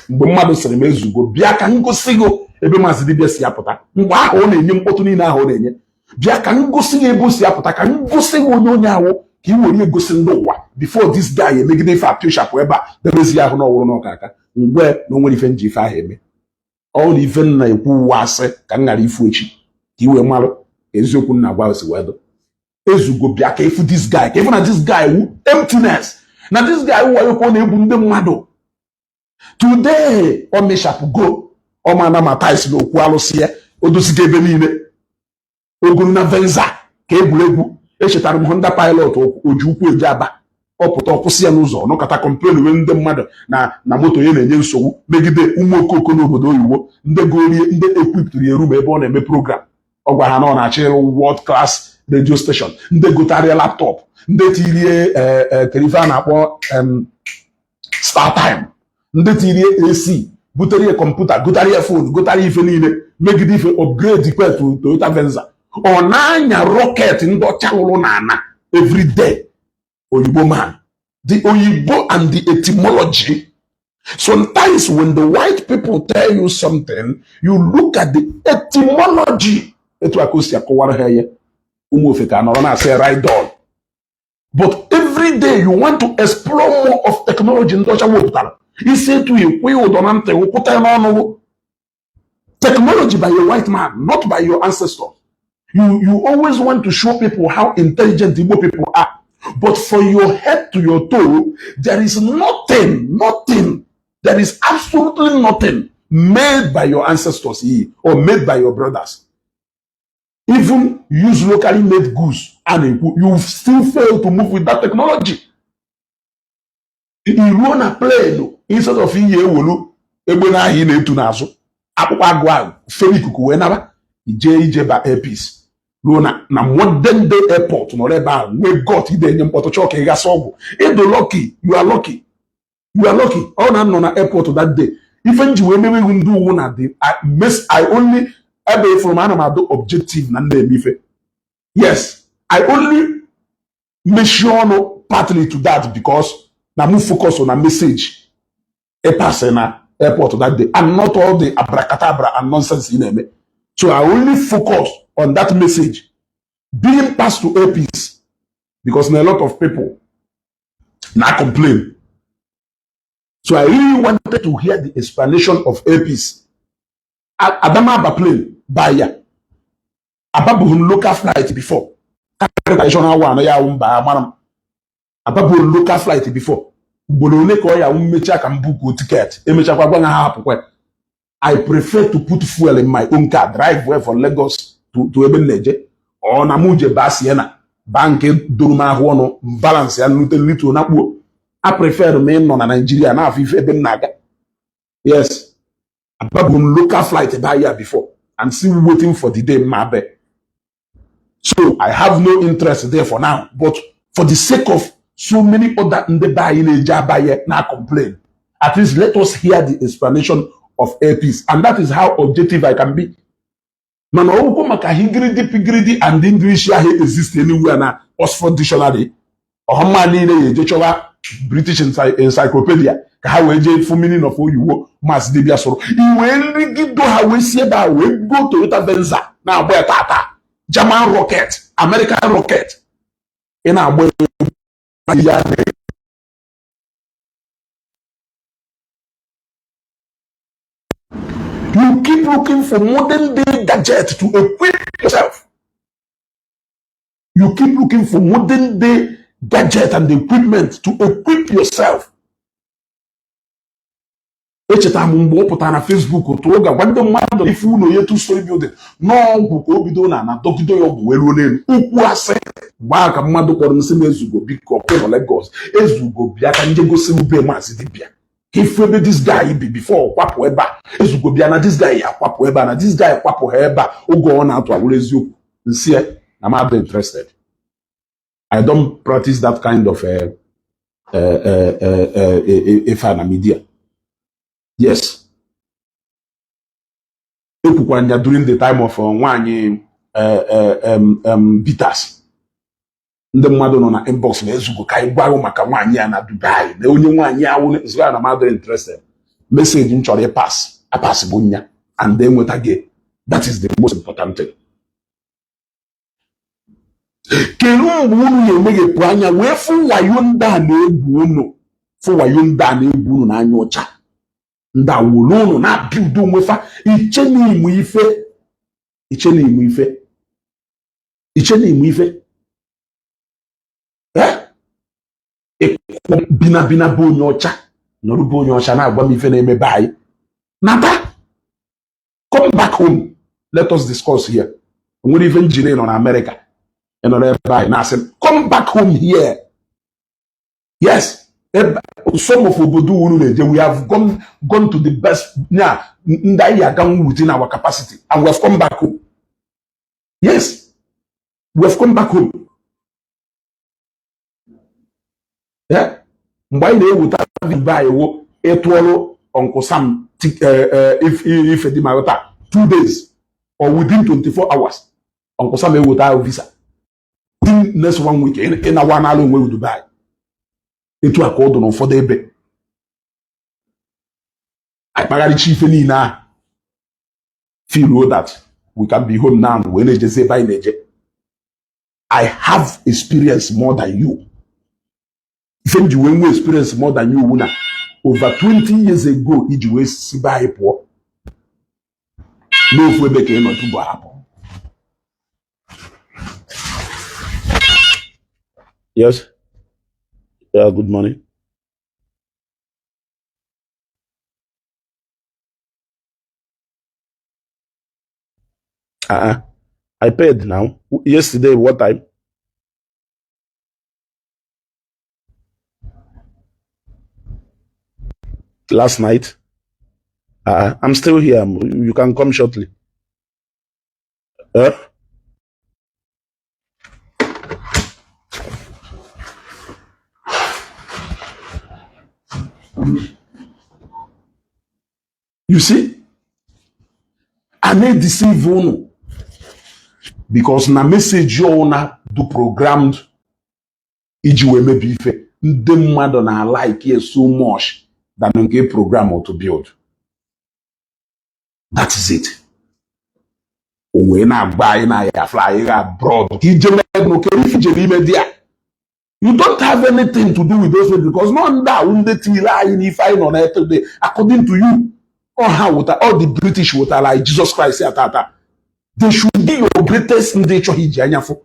Mgbe mmadụ sịrị m, "Ezugo, bịa ka m gosi gị ebe Maazị Dibia si apụta," mgbe ahụ ọ na-enye mkpọtụ niile ahụ ọ na-enye, "Bịa ka m gosi gị ebe o si apụta, ka m gosi gị onye ahụ, ka ị were egosi ndị ụwa before this guy emegide ife apịchapụ ebe a debezi ahụ na ọwụrụ n'ọka aka." Mgbe na o nwere ife nji ife ahụ eme, ọ na ife nna ekwu uwe asị ka m ghara ifu echi, ka i wee marụ eziokwu nna gwa si wee dụ. "Ezugo, bịa ka ifu this guy, ka ifu na this guy wu emptiness, na this guy wu wayo, ka ọ na-egwu ndị mmadụ." Today ọ meshapụ ọ ma na Matais na okwu alụsị ya o dosigo ebe niile ogoro na Venza ka egwuregwu. Echetara m Honda Pilot oji ukwu eji aba, ọ pụta ọkwụsị ya n'ụzọ, nọkọta complain wee ndị mmadụ na moto ya na-enye nsogbu megide ụmụ okoko n'obodo oyibo, ndị gorie, ndị equipụrụ ya room ebe ọ na-eme program. Ọ gwa ha na ọ na-achọ ịrụ world class radio station, ndị gotarịa laptop, ndị tirie kerife a na-akpọ StarTime, ndị tirie AC, butere ya kọmputa, gotara ya phone, gotara ife niile, megide ife upgrade kwetu Toyota Venza. Ọ na-anya rocket ndị ọcha lụrụ n'ana everyday. Oyibo man, the oyibo and the etymology. Sometimes when the white people tell you something, you look at the etymology, etu aka o si akọwara ha ya. Ụmụ ofe ka nọrọ na-asị ride on, but every day you want to explore more of technology ndị ọcha wepụtara. Isi etu ekwe ụdọ na ntị wụkwụta ya n'ọnụ. Technology by a white man, not by your ancestors. You always want to show people how intelligent Igbo people are, but from your head to your toe there is nothing, nothing. There is absolutely nothing made by your ancestors or made by your brothers. Even use locally made goods and you still fail to move with that technology. Iruo na plane, instead of iyi ewolu egbe n'ahịa ị na-etu n'azụ akpụkpọ agụ ahụ fere ikuku wee naba ije ije ba Airpeace, ruo na modern day airport, nọrọ ebe ahụ nwee got ide enye mkpọtụ, chọọ ka ị gasị ọgwụ ịdụ. Lucky you are, lucky you are, lucky. Ọ na nọ na airport that day, ife nji wee mewe ihu ndị uwu na the I, miss, I only ebe ifuru m ana m adụ objective na na-eme ife. Yes, I only mechie ọnụ partly to that because na mụ focus on a message ịpasị na airport that day and not all the abracadabra and nonsense ị na-eme. So I only focus on that message being passed to Airpeace because na a lot of people na complain. So I really wanted to hear the explanation of Airpeace. Adama aba plane by ya, ababụghị m local flight before. Traditional one ya wụ mba amara m ababụghị local flight before. Ugboro ole ka ọ ya wụ mmechaa ka m bukuo ticket, emechakwa gwa ha hapụkwa. I prefer to put fuel in my own car, drive well from Lagos to ebe m na-eje, ọ na mụ je baa Sienna, baa nke doro m ahụ ọnụ, balance ya nlute nlituo na kpuo. I prefer m ịnọ na Nigeria na-afụ ife ebe m na-aga. Yes, ababụ m local flight baa ya before and still waiting for the day mma be. So I have no interest there for now, but for the sake of so many other ndị be anyị na-eji abaye na complain, at least let us hear the explanation of Airpeace, and that is how objective I can be. Mana ọgwụkwọ maka higiridi pigiridi and English ahụ exist anywhere na Oxford Dictionary, ọhụma niile ya eje chọwa British Encyclopedia ka ha wee jee fụ meaning of oyiwo Maazị Dibia sụrụ. I wee nrigido ha wee si ebe a wee go Toyota Venza na-agba ya tata, German rocket, American rocket ị na-agba ya. You keep looking for modern day gadget to equip yourself. You keep looking for modern day gadget and equipment to equip yourself. Echetara m mgbe ọ pụtara na Facebook tụrụ ga gwa ndị mmadụ ife ụlọ ya 2-story building n'ọgwụ ka o bido na na dọgide ya ọgwụ wee ruo n'elu ukwu asị. Mgbe ahụ ka mmadụ kpọrọ m sị m, "Ezugo, biko, ọkwa nọ Lagos? Ezugo, bịa ka nje gosi m be Maazị Dibịa, ka ifu ebe this guy bi before ọ kwapụ ebe a. Ezugo, bịa na this guy ya akwapụ ebe a, na this guy kwapụ ha ebe a." Oge ọ na-atụ awụrụ eziokwu, nsị ya na m adị interested. I don't practice that kind of ife a na media. Yes, ekwukwara ya during the time of nwaanyị Bitters. Ndị mmadụ nọ na inbox na, "Ezugo, ka anyị gwarụ maka nwaanyị a na Dubai, na onye nwaanyị ahụ." Zụga na m adịrị interested. Message m chọrọ ịpass, apass bụ nya and enweta gị. That is the most important thing. Kedu mgbe unu na-emeghepụ anya wee fụ wayo ndị a na-egwu unu, fụ wayo ndị a na-egwu unu n'anya ọcha, ndị a wolu unu na-abịa udo onwe fa? Iche na ịmụ ife, iche na ịmụ ife, iche na ịmụ ife. Ịkwụ bina bina bụ onye ọcha nọrọ bụ onye ọcha na-agwa m ife na-eme be anyị. Nata, come back home, let us discuss here. O nwere ife njiri nọ na Amerịka, ị nọrọ ebe anyị na-asị m, come back home here. Yes, some of obodo unu na-eje, we have gone to the best nya ndị anyị aganwu within our capacity and we have come back home. Yes, we have come back home. Yeah? Mgbe anyị na-eweta be anyị wo ịtụọrụ Uncle Sam ife dị ma taa 2 days or within 24 hours, Uncle Sam eweta ahụ visa. Within next one week, ị na-awa n'ala onwe Dubai. Etu a ka ọ dị n'ụfọdụ ebe. Anyị kpagharịcha ife niile ahụ, feel that we can be home now, wee na-ejezi ebe anyị na-eje. I have experience more than you. Ife m ji wee nwee experience more than you wu na over 20 years ago iji wee si be anyị pụọ n'ofu ebe ka ị nọ tupu ahapụ. Yes. Yeah, good morning. Uh-uh. I paid now. Yesterday, what time? Last night. I'm still here. You can come shortly. Uh? You see? I may deceive unu because na message ọwụna do programmed iji wee mebi ife ndị mmadụ na like it so much than nke program to build. That is it. O wee na-agba anyị na ya fly abroad ka ije mee ife ijere ime dị ya. You don't have anything to do with those people because nọ ndị awụ ndị tinyere anyị n'ife anyị nọ na today. According to you, all ha wụta, all the British wụtara anyị Jesus Christ ya tata. They should be your greatest ndị chọghị iji anya fụ.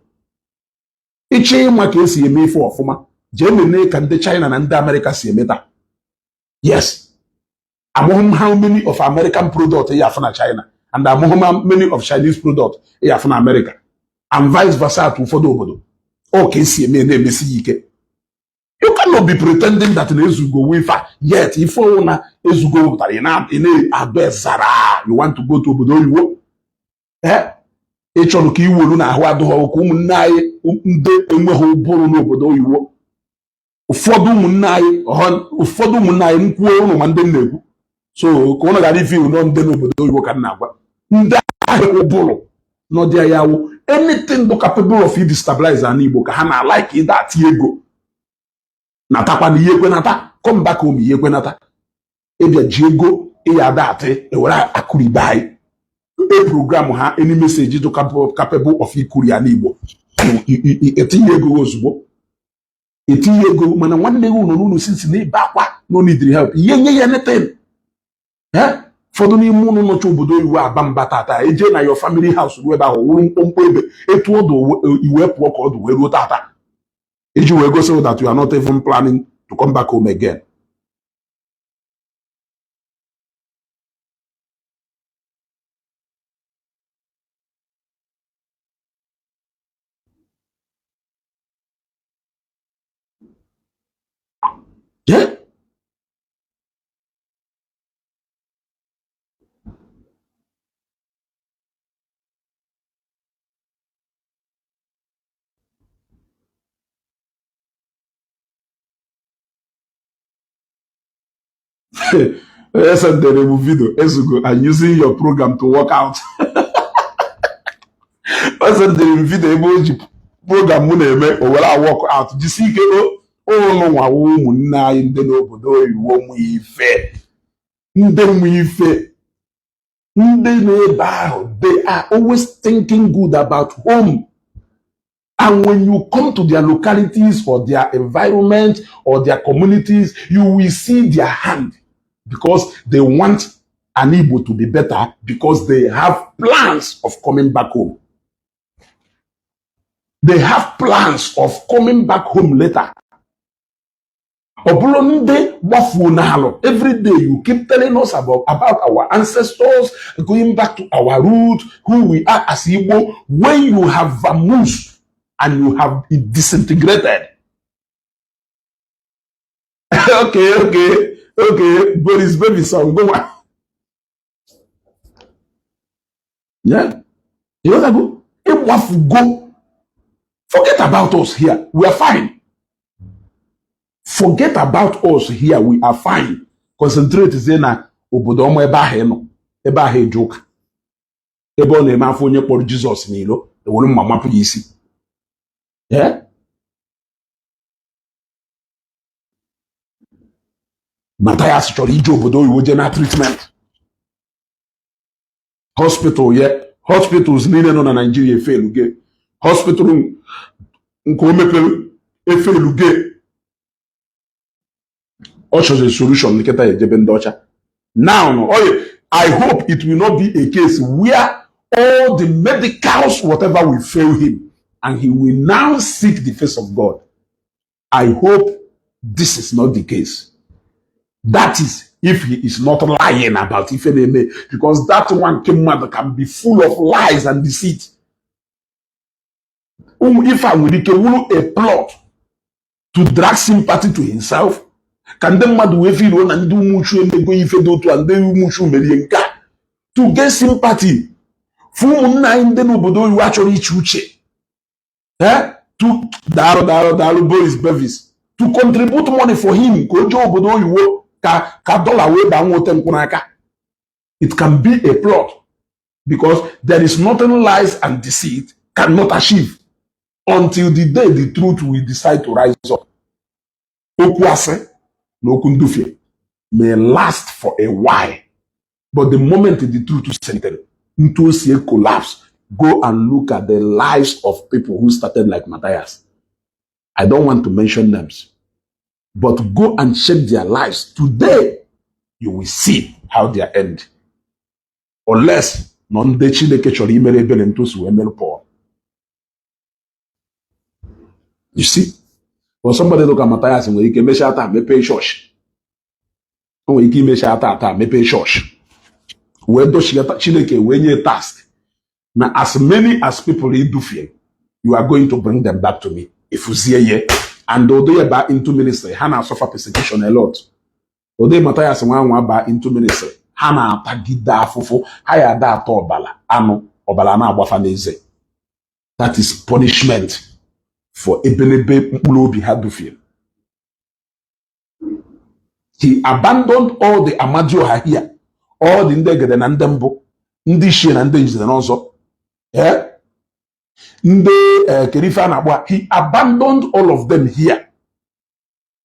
Ịchọ ịma ka esi eme ife ọfụma, jee nene ka ndị China na ndị America si eme taa. Yes, amụghị m how many of American product ya afụ na China and amụghị m how many of Chinese product ya afụ na America and vice versa. Atụ ụfọdụ obodo ọ ka esi eme na-emesi ya ike. You cannot be pretending that na Ezugo wifa yet ife ọwụ na Ezugo wepụtara ị na-adọ ezara. You want to go to obodo oyibo, ee, ị chọrọ ka iwolu na ahụ adịghị ka ụmụnne anyị ndị enweghị ụbụrụ n'obodo oyibo. Ụfọdụ ụmụnne anyị m kwuo ụnụ ma ndị m na-ekwu, so ka ụnụ ghara ife iwu nọ ndị n'obodo oyibo ka m na-agwa ndị ahụ ụbụrụ nọdị ya wụ anything do capable of destabilize ala Igbo ka ha na like ịda ati ego natakwa na ihe ekwenata. Come back home, ihe ekwenata ịbịa ji ego ịya ada atị ewere akụribe anyị e program ha any message do capable of ikuri ala Igbo, etinye ego ozugbo, etinye ego. Mana nwanne gị nọ n'ụlọ sinsi na ebe akwa no need help, ihe nye ya anything. Ụfọdụ n'ime ụnụ nọcha obodo oyibo aba mba tata, eje na your family house ruo ebe ahụ wụrụ mkpọmkpọ ebe etu ọdụ iwe pụọ ka ọdụ wee ruo tata iji wee gosi that you are not even planning to come back home again. Onye sendere m video ezugo, "I'm using your program to work out." O sendere m video ebe o ji program mụ na-eme o were work out. Jisi ike o, ụnụ nwawo ụmụnne anyị ndị n'obodo oyibo mụ ife, ndị mụ ife, ndị na-ebe ahụ, they are always thinking good about home. And when you come to their localities or their environment or their communities, you will see their hand, because they want an Igbo to be better, because they have plans of coming back home. They have plans of coming back home later. Ọ bụrụ ndị gbafuo n'alụ, every day you keep telling us about our ancestors, going back to our root, who we are as Igbo, when you have vamoosed and you have disintegrated. Okay, Boris baby song, go on. Yeah, you know that go ịgbafugo. Forget about us here, we are fine. Forget about us here, we are fine. Concentrate zie na obodo ọma ebe ahụ ị nọ, ebe ahụ eje ụka, ebe ọ na-eme afọ onye kpọrọ Jizọs n'ilo ewere mma mapụ ya isi. Eh? Matthias chọrọ ije obodo oyibo jee na treatment hospital ye. Hospitals niile nọ na Nigeria efeluge. Hospital nke o mepere efeluge. Ọ chọrọ solution nkịta ejebe ndị ọcha now. No, oye, I hope it will not be a case where all the medicals, whatever, will fail him and he will now seek the face of God. I hope this is not the case. That is if he is not lying about ife na-eme, because that one nke mmadụ can be full of lies and deceit. Ụmụ ife a nwere ike wuru a plot to drag sympathy to himself, ka ndị mmadụ wee firuo na ndị umuchu emego ife dị otu a, ndị umuchu merie nke a, to get sympathy fụ ụmụnna anyị ndị n'obodo oyibo achọrọ iche uche. Eh? To daalụ, daalụ, daalụ, Boris Bevis, to contribute money for him ka o jee obodo oyibo, ka dollar wee baa nwote nkwụ n'aka. It can be a plot, because there is nothing lies and deceit cannot achieve until the day the truth will decide to rise up. Okwu asị na okwu ndufie may last for a while, but the moment the truth settled ntu o si collapse. Go and look at the lives of people who started like Matthias. I don't want to mention names, but go and check their lives today. You will see how they end, unless nọ ndị Chineke chọrọ imere ebere ntosi wee mere Paul. You see, but somebody look at Matthias nwere ike mechaa taa mepee chọọchị. O nwere ike imechaa taa mepee chọọchị wee dochigata Chineke wee nye task na as many as people idufie, you are going to bring them back to me. Ifuzie ye and ụdị ya baa into ministry, ha na-suffer persecution a lot. Ụdị Matthias nwa nwa baa into ministry, ha na-atagide afụfụ, ha ya ada atọ ọbala anụ ọbara na-agbafa n'eze. That is punishment for ebelebe mkpụrụ obi ha dufiere. He abandoned all the Amadioha here, all the ndị egede na ndị mbụ, ndị ichie na ndị nze na ọzọ, eh? Ndị kedu ife a na-akpọ ha? He abandoned all of them here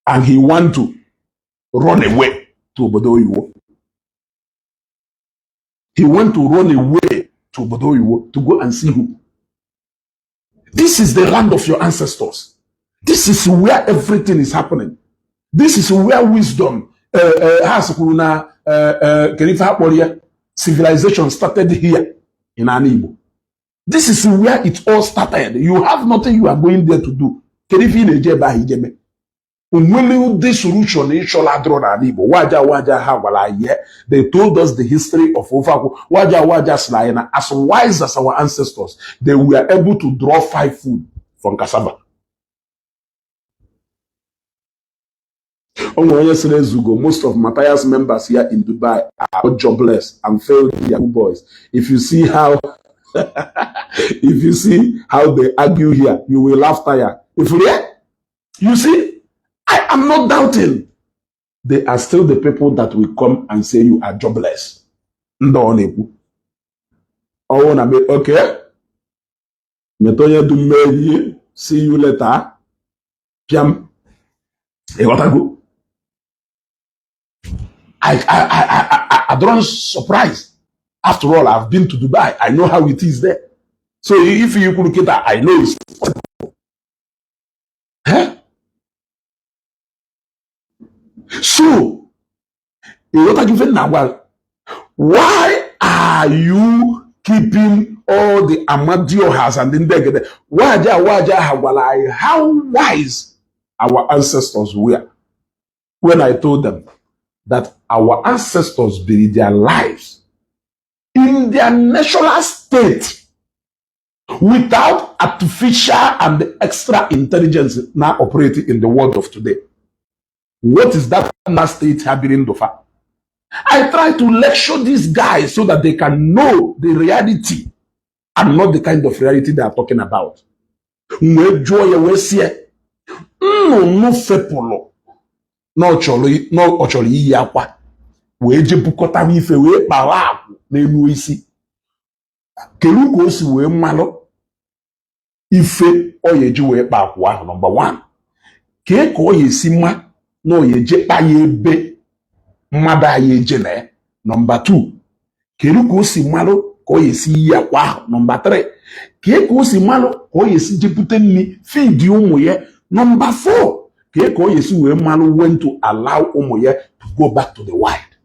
and he want to run away to obodo oyibo. He want to run away to obodo oyibo to go and see who. This is the land of your ancestors. This is where everything is happening. This is where wisdom ha kwuru na kedu ife ha kpọrọ ya, civilization started here in ala Igbo. This is where it all started. You have nothing you are going there to do. Kedu ife ị na-eje ebe ahụ ije mee? Onwere ụdị solution ịchọla adịrọ n'ala Igbo. Waja waja ha gwara anyị, they told us the history of ofe akwụ. Waja waja sịrị anyị na as wise as our ancestors, they were able to draw five food from cassava. O nwere onye sịrị ezugo, most of Matthias members here in Dubai are jobless and failed Yahoo boys. If you see how they argue here, you will laugh tire. If you see, I am not doubting. They are still the people that will come and say you are jobless. Ndị ọ na-ekwu ọwụ na me, okay, nyeta onye du mmehie, see you later, pịam. Ịghọtago? I don't surprise. After all, I've been to Dubai. I know how it is there. So if you kwuru kịta, I know it's possible. Eh? So ịghọtago ife nna gwa? Why are you keeping all the Amadiohas and the Ndegede? Waja waja ha gwara anyị how wise our ancestors were when I told them that our ancestors built their lives in their natural state without artificial and extra intelligence now operating in the world of today. What is that state happening so far? I try to lecture these guys so that they can know the reality and not the kind of reality they are talking about. Wee jụọ ya wee sie nnụnụ fepụlụ na ọ chọrọ iyi akwa wee je bukọtara ife wee kpawa akwụ n'elu isi, kedu ka o si wee mmalụ ife ọ ya eji wee kpa akwụ ahụ? Number 1, kee ka ọ ya esi mma na ọ ya eje kpa ya ebe mmadụ anyị eje na ya? Number 2, kedu ka o si malụ ka ọ ya esi yi akwa ahụ? Number 3, kee ka o si malụ ka ọ ya esi jepụta nri feed ụmụ ya? Number 4, kee ka ọ ya esi wee malụ when to allow ụmụ ya to go back to the wild?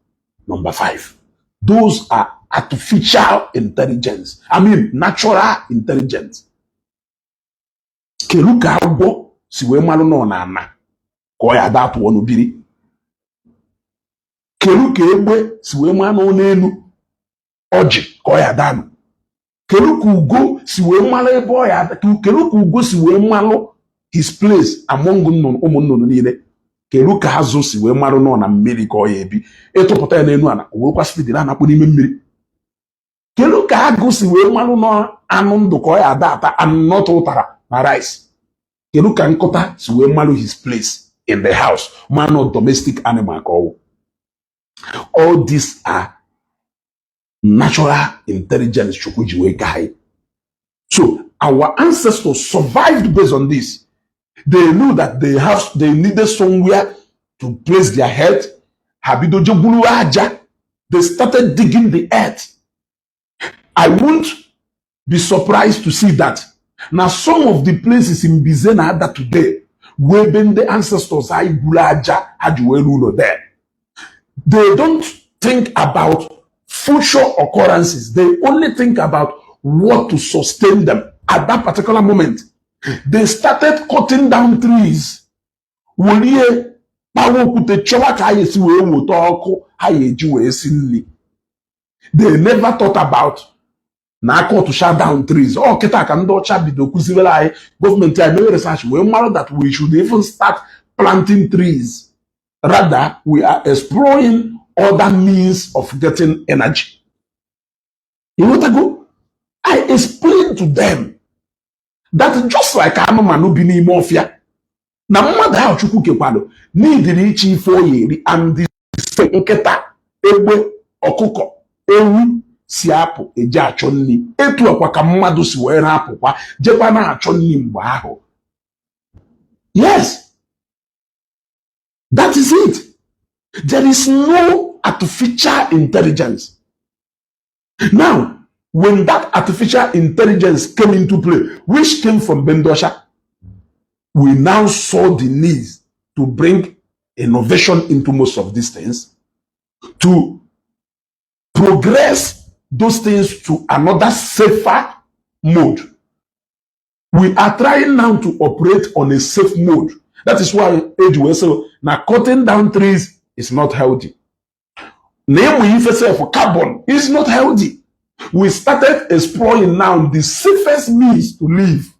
Number 5, those are artificial intelligence, I mean natural intelligence. Kedu ka agwọ si wee malụ nọ na ana ka ọ ya ada atụ ọnụ biri? Kedu ka egbe si wee maa nọ n'elu ọjị ka ọ ya danụ? Kedu ka ugo si wee malụ ebe ọ ya? Kedu ka ugo si wee malụ his place among nnụnụ, ụmụ nnụnụ niile? Kedu ka azụ si wee malụ nọ na mmiri ka ọ ya ebi? Ịtụpụta ya n'elu ala, o werekwa speed na-anakpụ n'ime mmiri. Kedu ka agụ si wee malụ nọ anụ ndụ ka ọ ya ada ata anụ ụtara na rice? Kedu ka nkụta si wee malụ his place in the house, manụ domestic animal ka ọwụ? All these are natural intelligence Chukwu ji wee gaa anyị. So our ancestors survived based on this. They knew that they needed somewhere to place their head. Ha bido je gwuru aja. They started digging the earth. I won't be surprised to see that na some of the places in Mbaise na Ada today wee ebe ndị ancestors anyị gwuru aja ha ji wee ruo ụlọ there. They don't think about future occurrences. They only think about what to sustain them at that particular moment. They started cutting down trees, welie kpawa okwute, chọwa ka ha esi wee weta ọkụ ha ya eji wee si nri. They never thought about na aka shut down trees. Ọ kịta ka ndị ọcha bido kụziwere anyị, gọọmenti anyị mere research wee mara that we should even start planting trees. Rather, we are exploring other means of getting energy. Ịghọtago? I explained to them that just like anụmanụ bi n'ime ọfịa na mmadụ ahụ Chukwu kekwado n'idiri iche ife ọ ya eri, and the same nkịta, egbe, ọkụkọ, ewu si apụ eje achọ nri, etu akwa ka mmadụ si wee na-apụkwa jekwa na-achọ nri mgbe ahụ. Yes, that is it. There is no artificial intelligence. Now, when that artificial intelligence came into play, which came from Bendosha, we now saw the need to bring innovation into most of these things, to progress those things to another safer mode. We are trying now to operate on a safe mode. That is why age will say now cutting down trees is not healthy. Name we for carbon is not healthy. We started exploring now the safest means to live.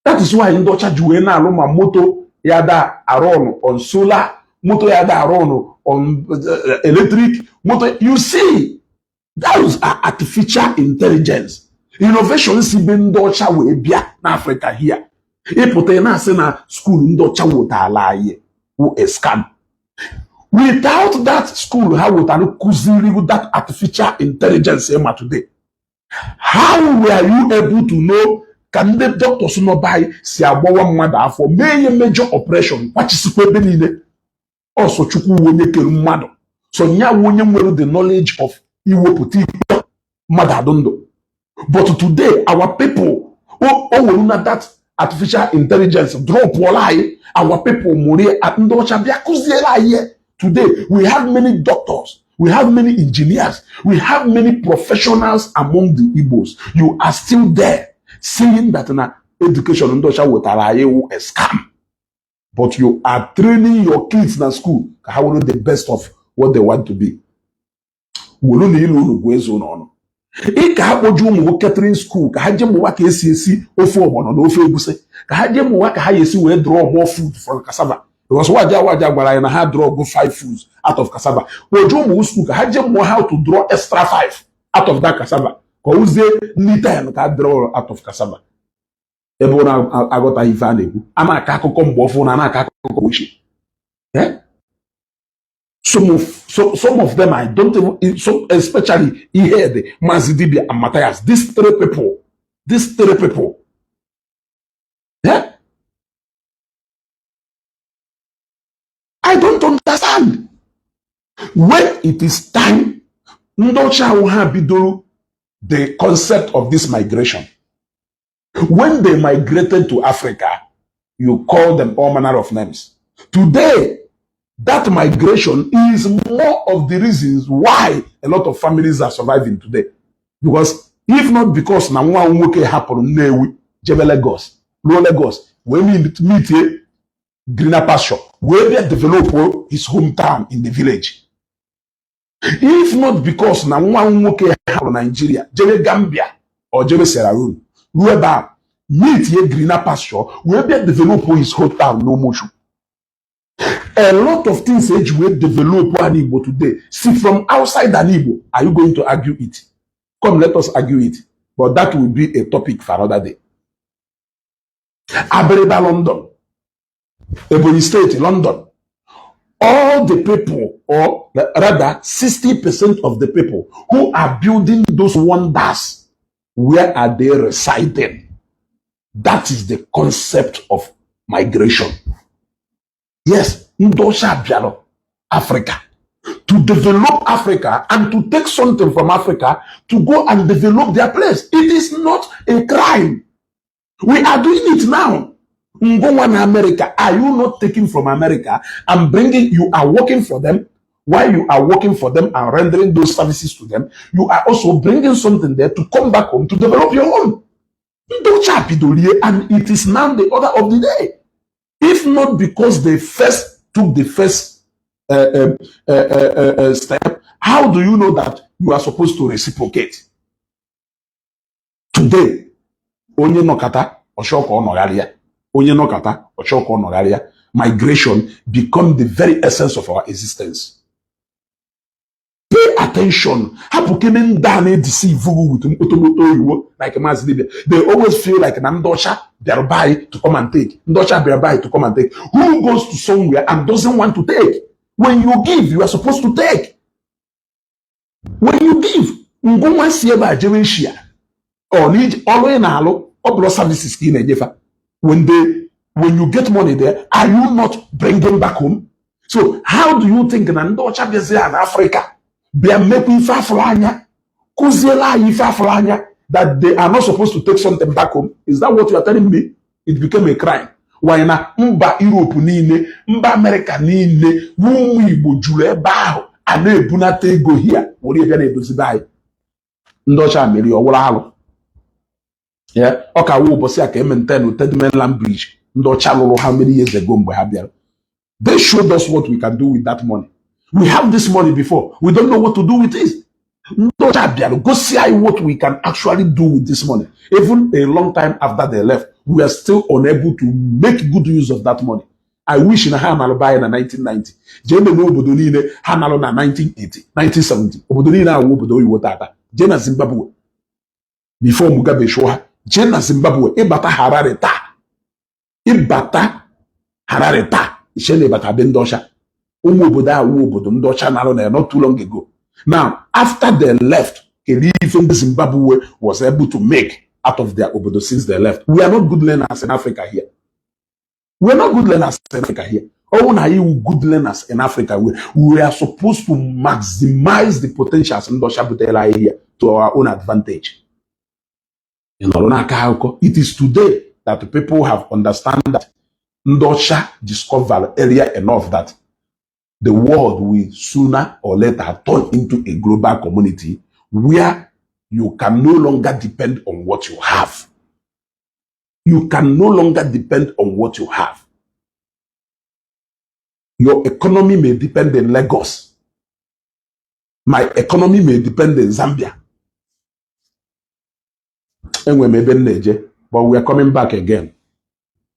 That is why ndị ọcha ji wee na-alụ ma moto ya da arụ on solar, moto ya da arụ on electric moto. You see, those are artificial intelligence. Innovation si be ndị ọcha wee bịa n'Africa here. Ịpụta ị na-asị na school ndị ọcha wetala anyị wụ a scam. Without that school ha wetara kụziri that artificial intelligence ịma today, how were you able to know ka ndị doctors nọ be anyị si agbawa mmadụ afọ, mee ihe major operation, kwachisikwa ebe niile? Ọsọ Chukwu onye kere mmadụ, so nya onye nwere the knowledge of iwepụta ikpe mmadụ adụ ndụ. But today our people o nwere na that artificial intelligence dropụọla anyị. Our people mụrụ ndị ọcha bịa kụziere anyị ihe. Today we have many doctors, we have many engineers, we have many professionals among the Igbos. You are still there saying that na education ndị ọcha wetara anyị wụ a scam, but you are training your kids na school ka ha were the best of what they want to be. Welu na ilu unu bụ eze ụlọ ọnụ. Ị ka akpọju ụmụ nwoke catering school ka ha jee mụwa ka esi esi ofe ọgbọnọ na ofe egusi, ka ha jee mụwa ka ha esi wee draw more food from cassava, because waja waja gwara anyị na ha draw go five foods out of cassava. Kpoju ụmụ school ka ha jee mụọ how to draw extra five out of that cassava, ka ọ wụzie nni 10 ka draw out of cassava. Ebe ọ na-aghọtaghị ife a na-ekwu, a na-akọ akụkọ mgbe ọfụ na a na-akọ akụkọ ochie. Eh? Some of them, I don't even so, especially Ihede, Mazi Dibia and Matthias, these three people, these three people. Yeah? I don't understand. When it is time, ndị ọcha ahụ ha bidoro the concept of this migration. When they migrated to Africa, you call them all manner of names. Today, that migration is more of the reasons why a lot of families are surviving today. Because if not because na nwa nwoke hapụrụ Nnewi jebe Lagos, ruo Lagos, wee meet greener pasture, wee bịa develop his hometown in the village. If not because na nwa nwoke hapụrụ Nigeria jebe Gambia or jebe Sierra Leone, ruo ebe a meet ye greener pasture, wee bịa develop his hometown n'Omochu. A lot of things eji wee develop an Igbo today, see, from outside an Igbo. Are you going to argue it? Come, let us argue it, but that will be a topic for another day. Abịrịba London, Ebonyi State, London, all the people, or rather 60% of the people who are building those wonders, where are they residing? That is the concept of migration. Yes, ndị ọcha bịara Africa to develop Africa and to take something from Africa to go and develop their place. It is not a crime. We are doing it now. Ngwa na America, are you not taking from America and bringing? You are working for them. While you are working for them and rendering those services to them, you are also bringing something there to come back home to develop your own. Ndị ọcha bidorie, and it is now the order of the day. If not because they first took the first step, how do you know that you are supposed to reciprocate? Today, onye nọkata ọchọ ka ọ nọgharịa, onye nọkata ọchọ ka ọ nọgharịa. Migration become the very essence of our existence. Pay attention. Hapụ kene ndị a na-edeceive with mkpotomkpoto oyibo like Maazị Dibia. They always feel like na ndị ọcha bịara by to come and take. Ndị ọcha bịara by to come and take. Who goes to somewhere and doesn't want to take? When you give, you are supposed to take. When you give, ngụnwa si ebe a jebe Asia, ọ na ọrụ ị na-alụ, ọ bụrụ services ka ị na-enyefa. When you get money there, are you not bringing back home? So how do you think na ndị ọcha bịaziri na Africa bịa mekwa ife afụrụ anya, kụziela anyị ife afụrụ anya, that they are not supposed to take something back home? Is that what you are telling me? It became a crime. Why na mba Europe niile, mba America niile, ụmụ Igbo juru ebe ahụ a na-ebunata ego hia were bịa na-edozibe anyị? Ndị ọcha meri ọwụrụ alụ ya. Ọ ka wụ ụbọchị a ka e-maintain Third Mainland Bridge ndị ọcha lụrụ ha many years ago. Mgbe ha bịara, they showed us what we can do with that money. We have this money before, we don't know what to do with it. Ndị ọcha bịara gosi anyị what we can actually do with this money. Even a long time after they left, we are still unable to make good use of that money. I wish na ha nalụ be anyị na 1990. Jee nene obodo niile ha nalụ na 1980, 1970, obodo niile awụ obodo oyibo tata. Jee na Zimbabwe before Mugabe chụọ ha. Jee na Zimbabwe, ịbata Harare taa, ịbata Harare taa, iche na ịbata be ndị ọcha. Ụmụ obodo awụ obodo ndị ọcha narụ na ya not too long ago. Now, after they left, kedu ife ndị Zimbabwe was able to make out of their obodo since they left? We are not good learners in Africa here. We are not good learners in Africa here. Ọwụ na anyị wụ good learners in Africa, we are supposed to maximize the potentials ndị ọcha butere anyị here to our own advantage. Ị nọrọ n'aka akụkọ. It is today that people have understand that ndị ọcha discovered earlier enough that the world will sooner or later turn into a global community where you can no longer depend on what you have. You can no longer depend on what you have. Your economy may depend in Lagos. My economy may depend in Zambia. Enwe m ebe m na-eje, but we are coming back again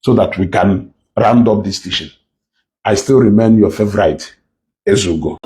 so that we can round up this teaching. I still remain your favorite, Ezugo.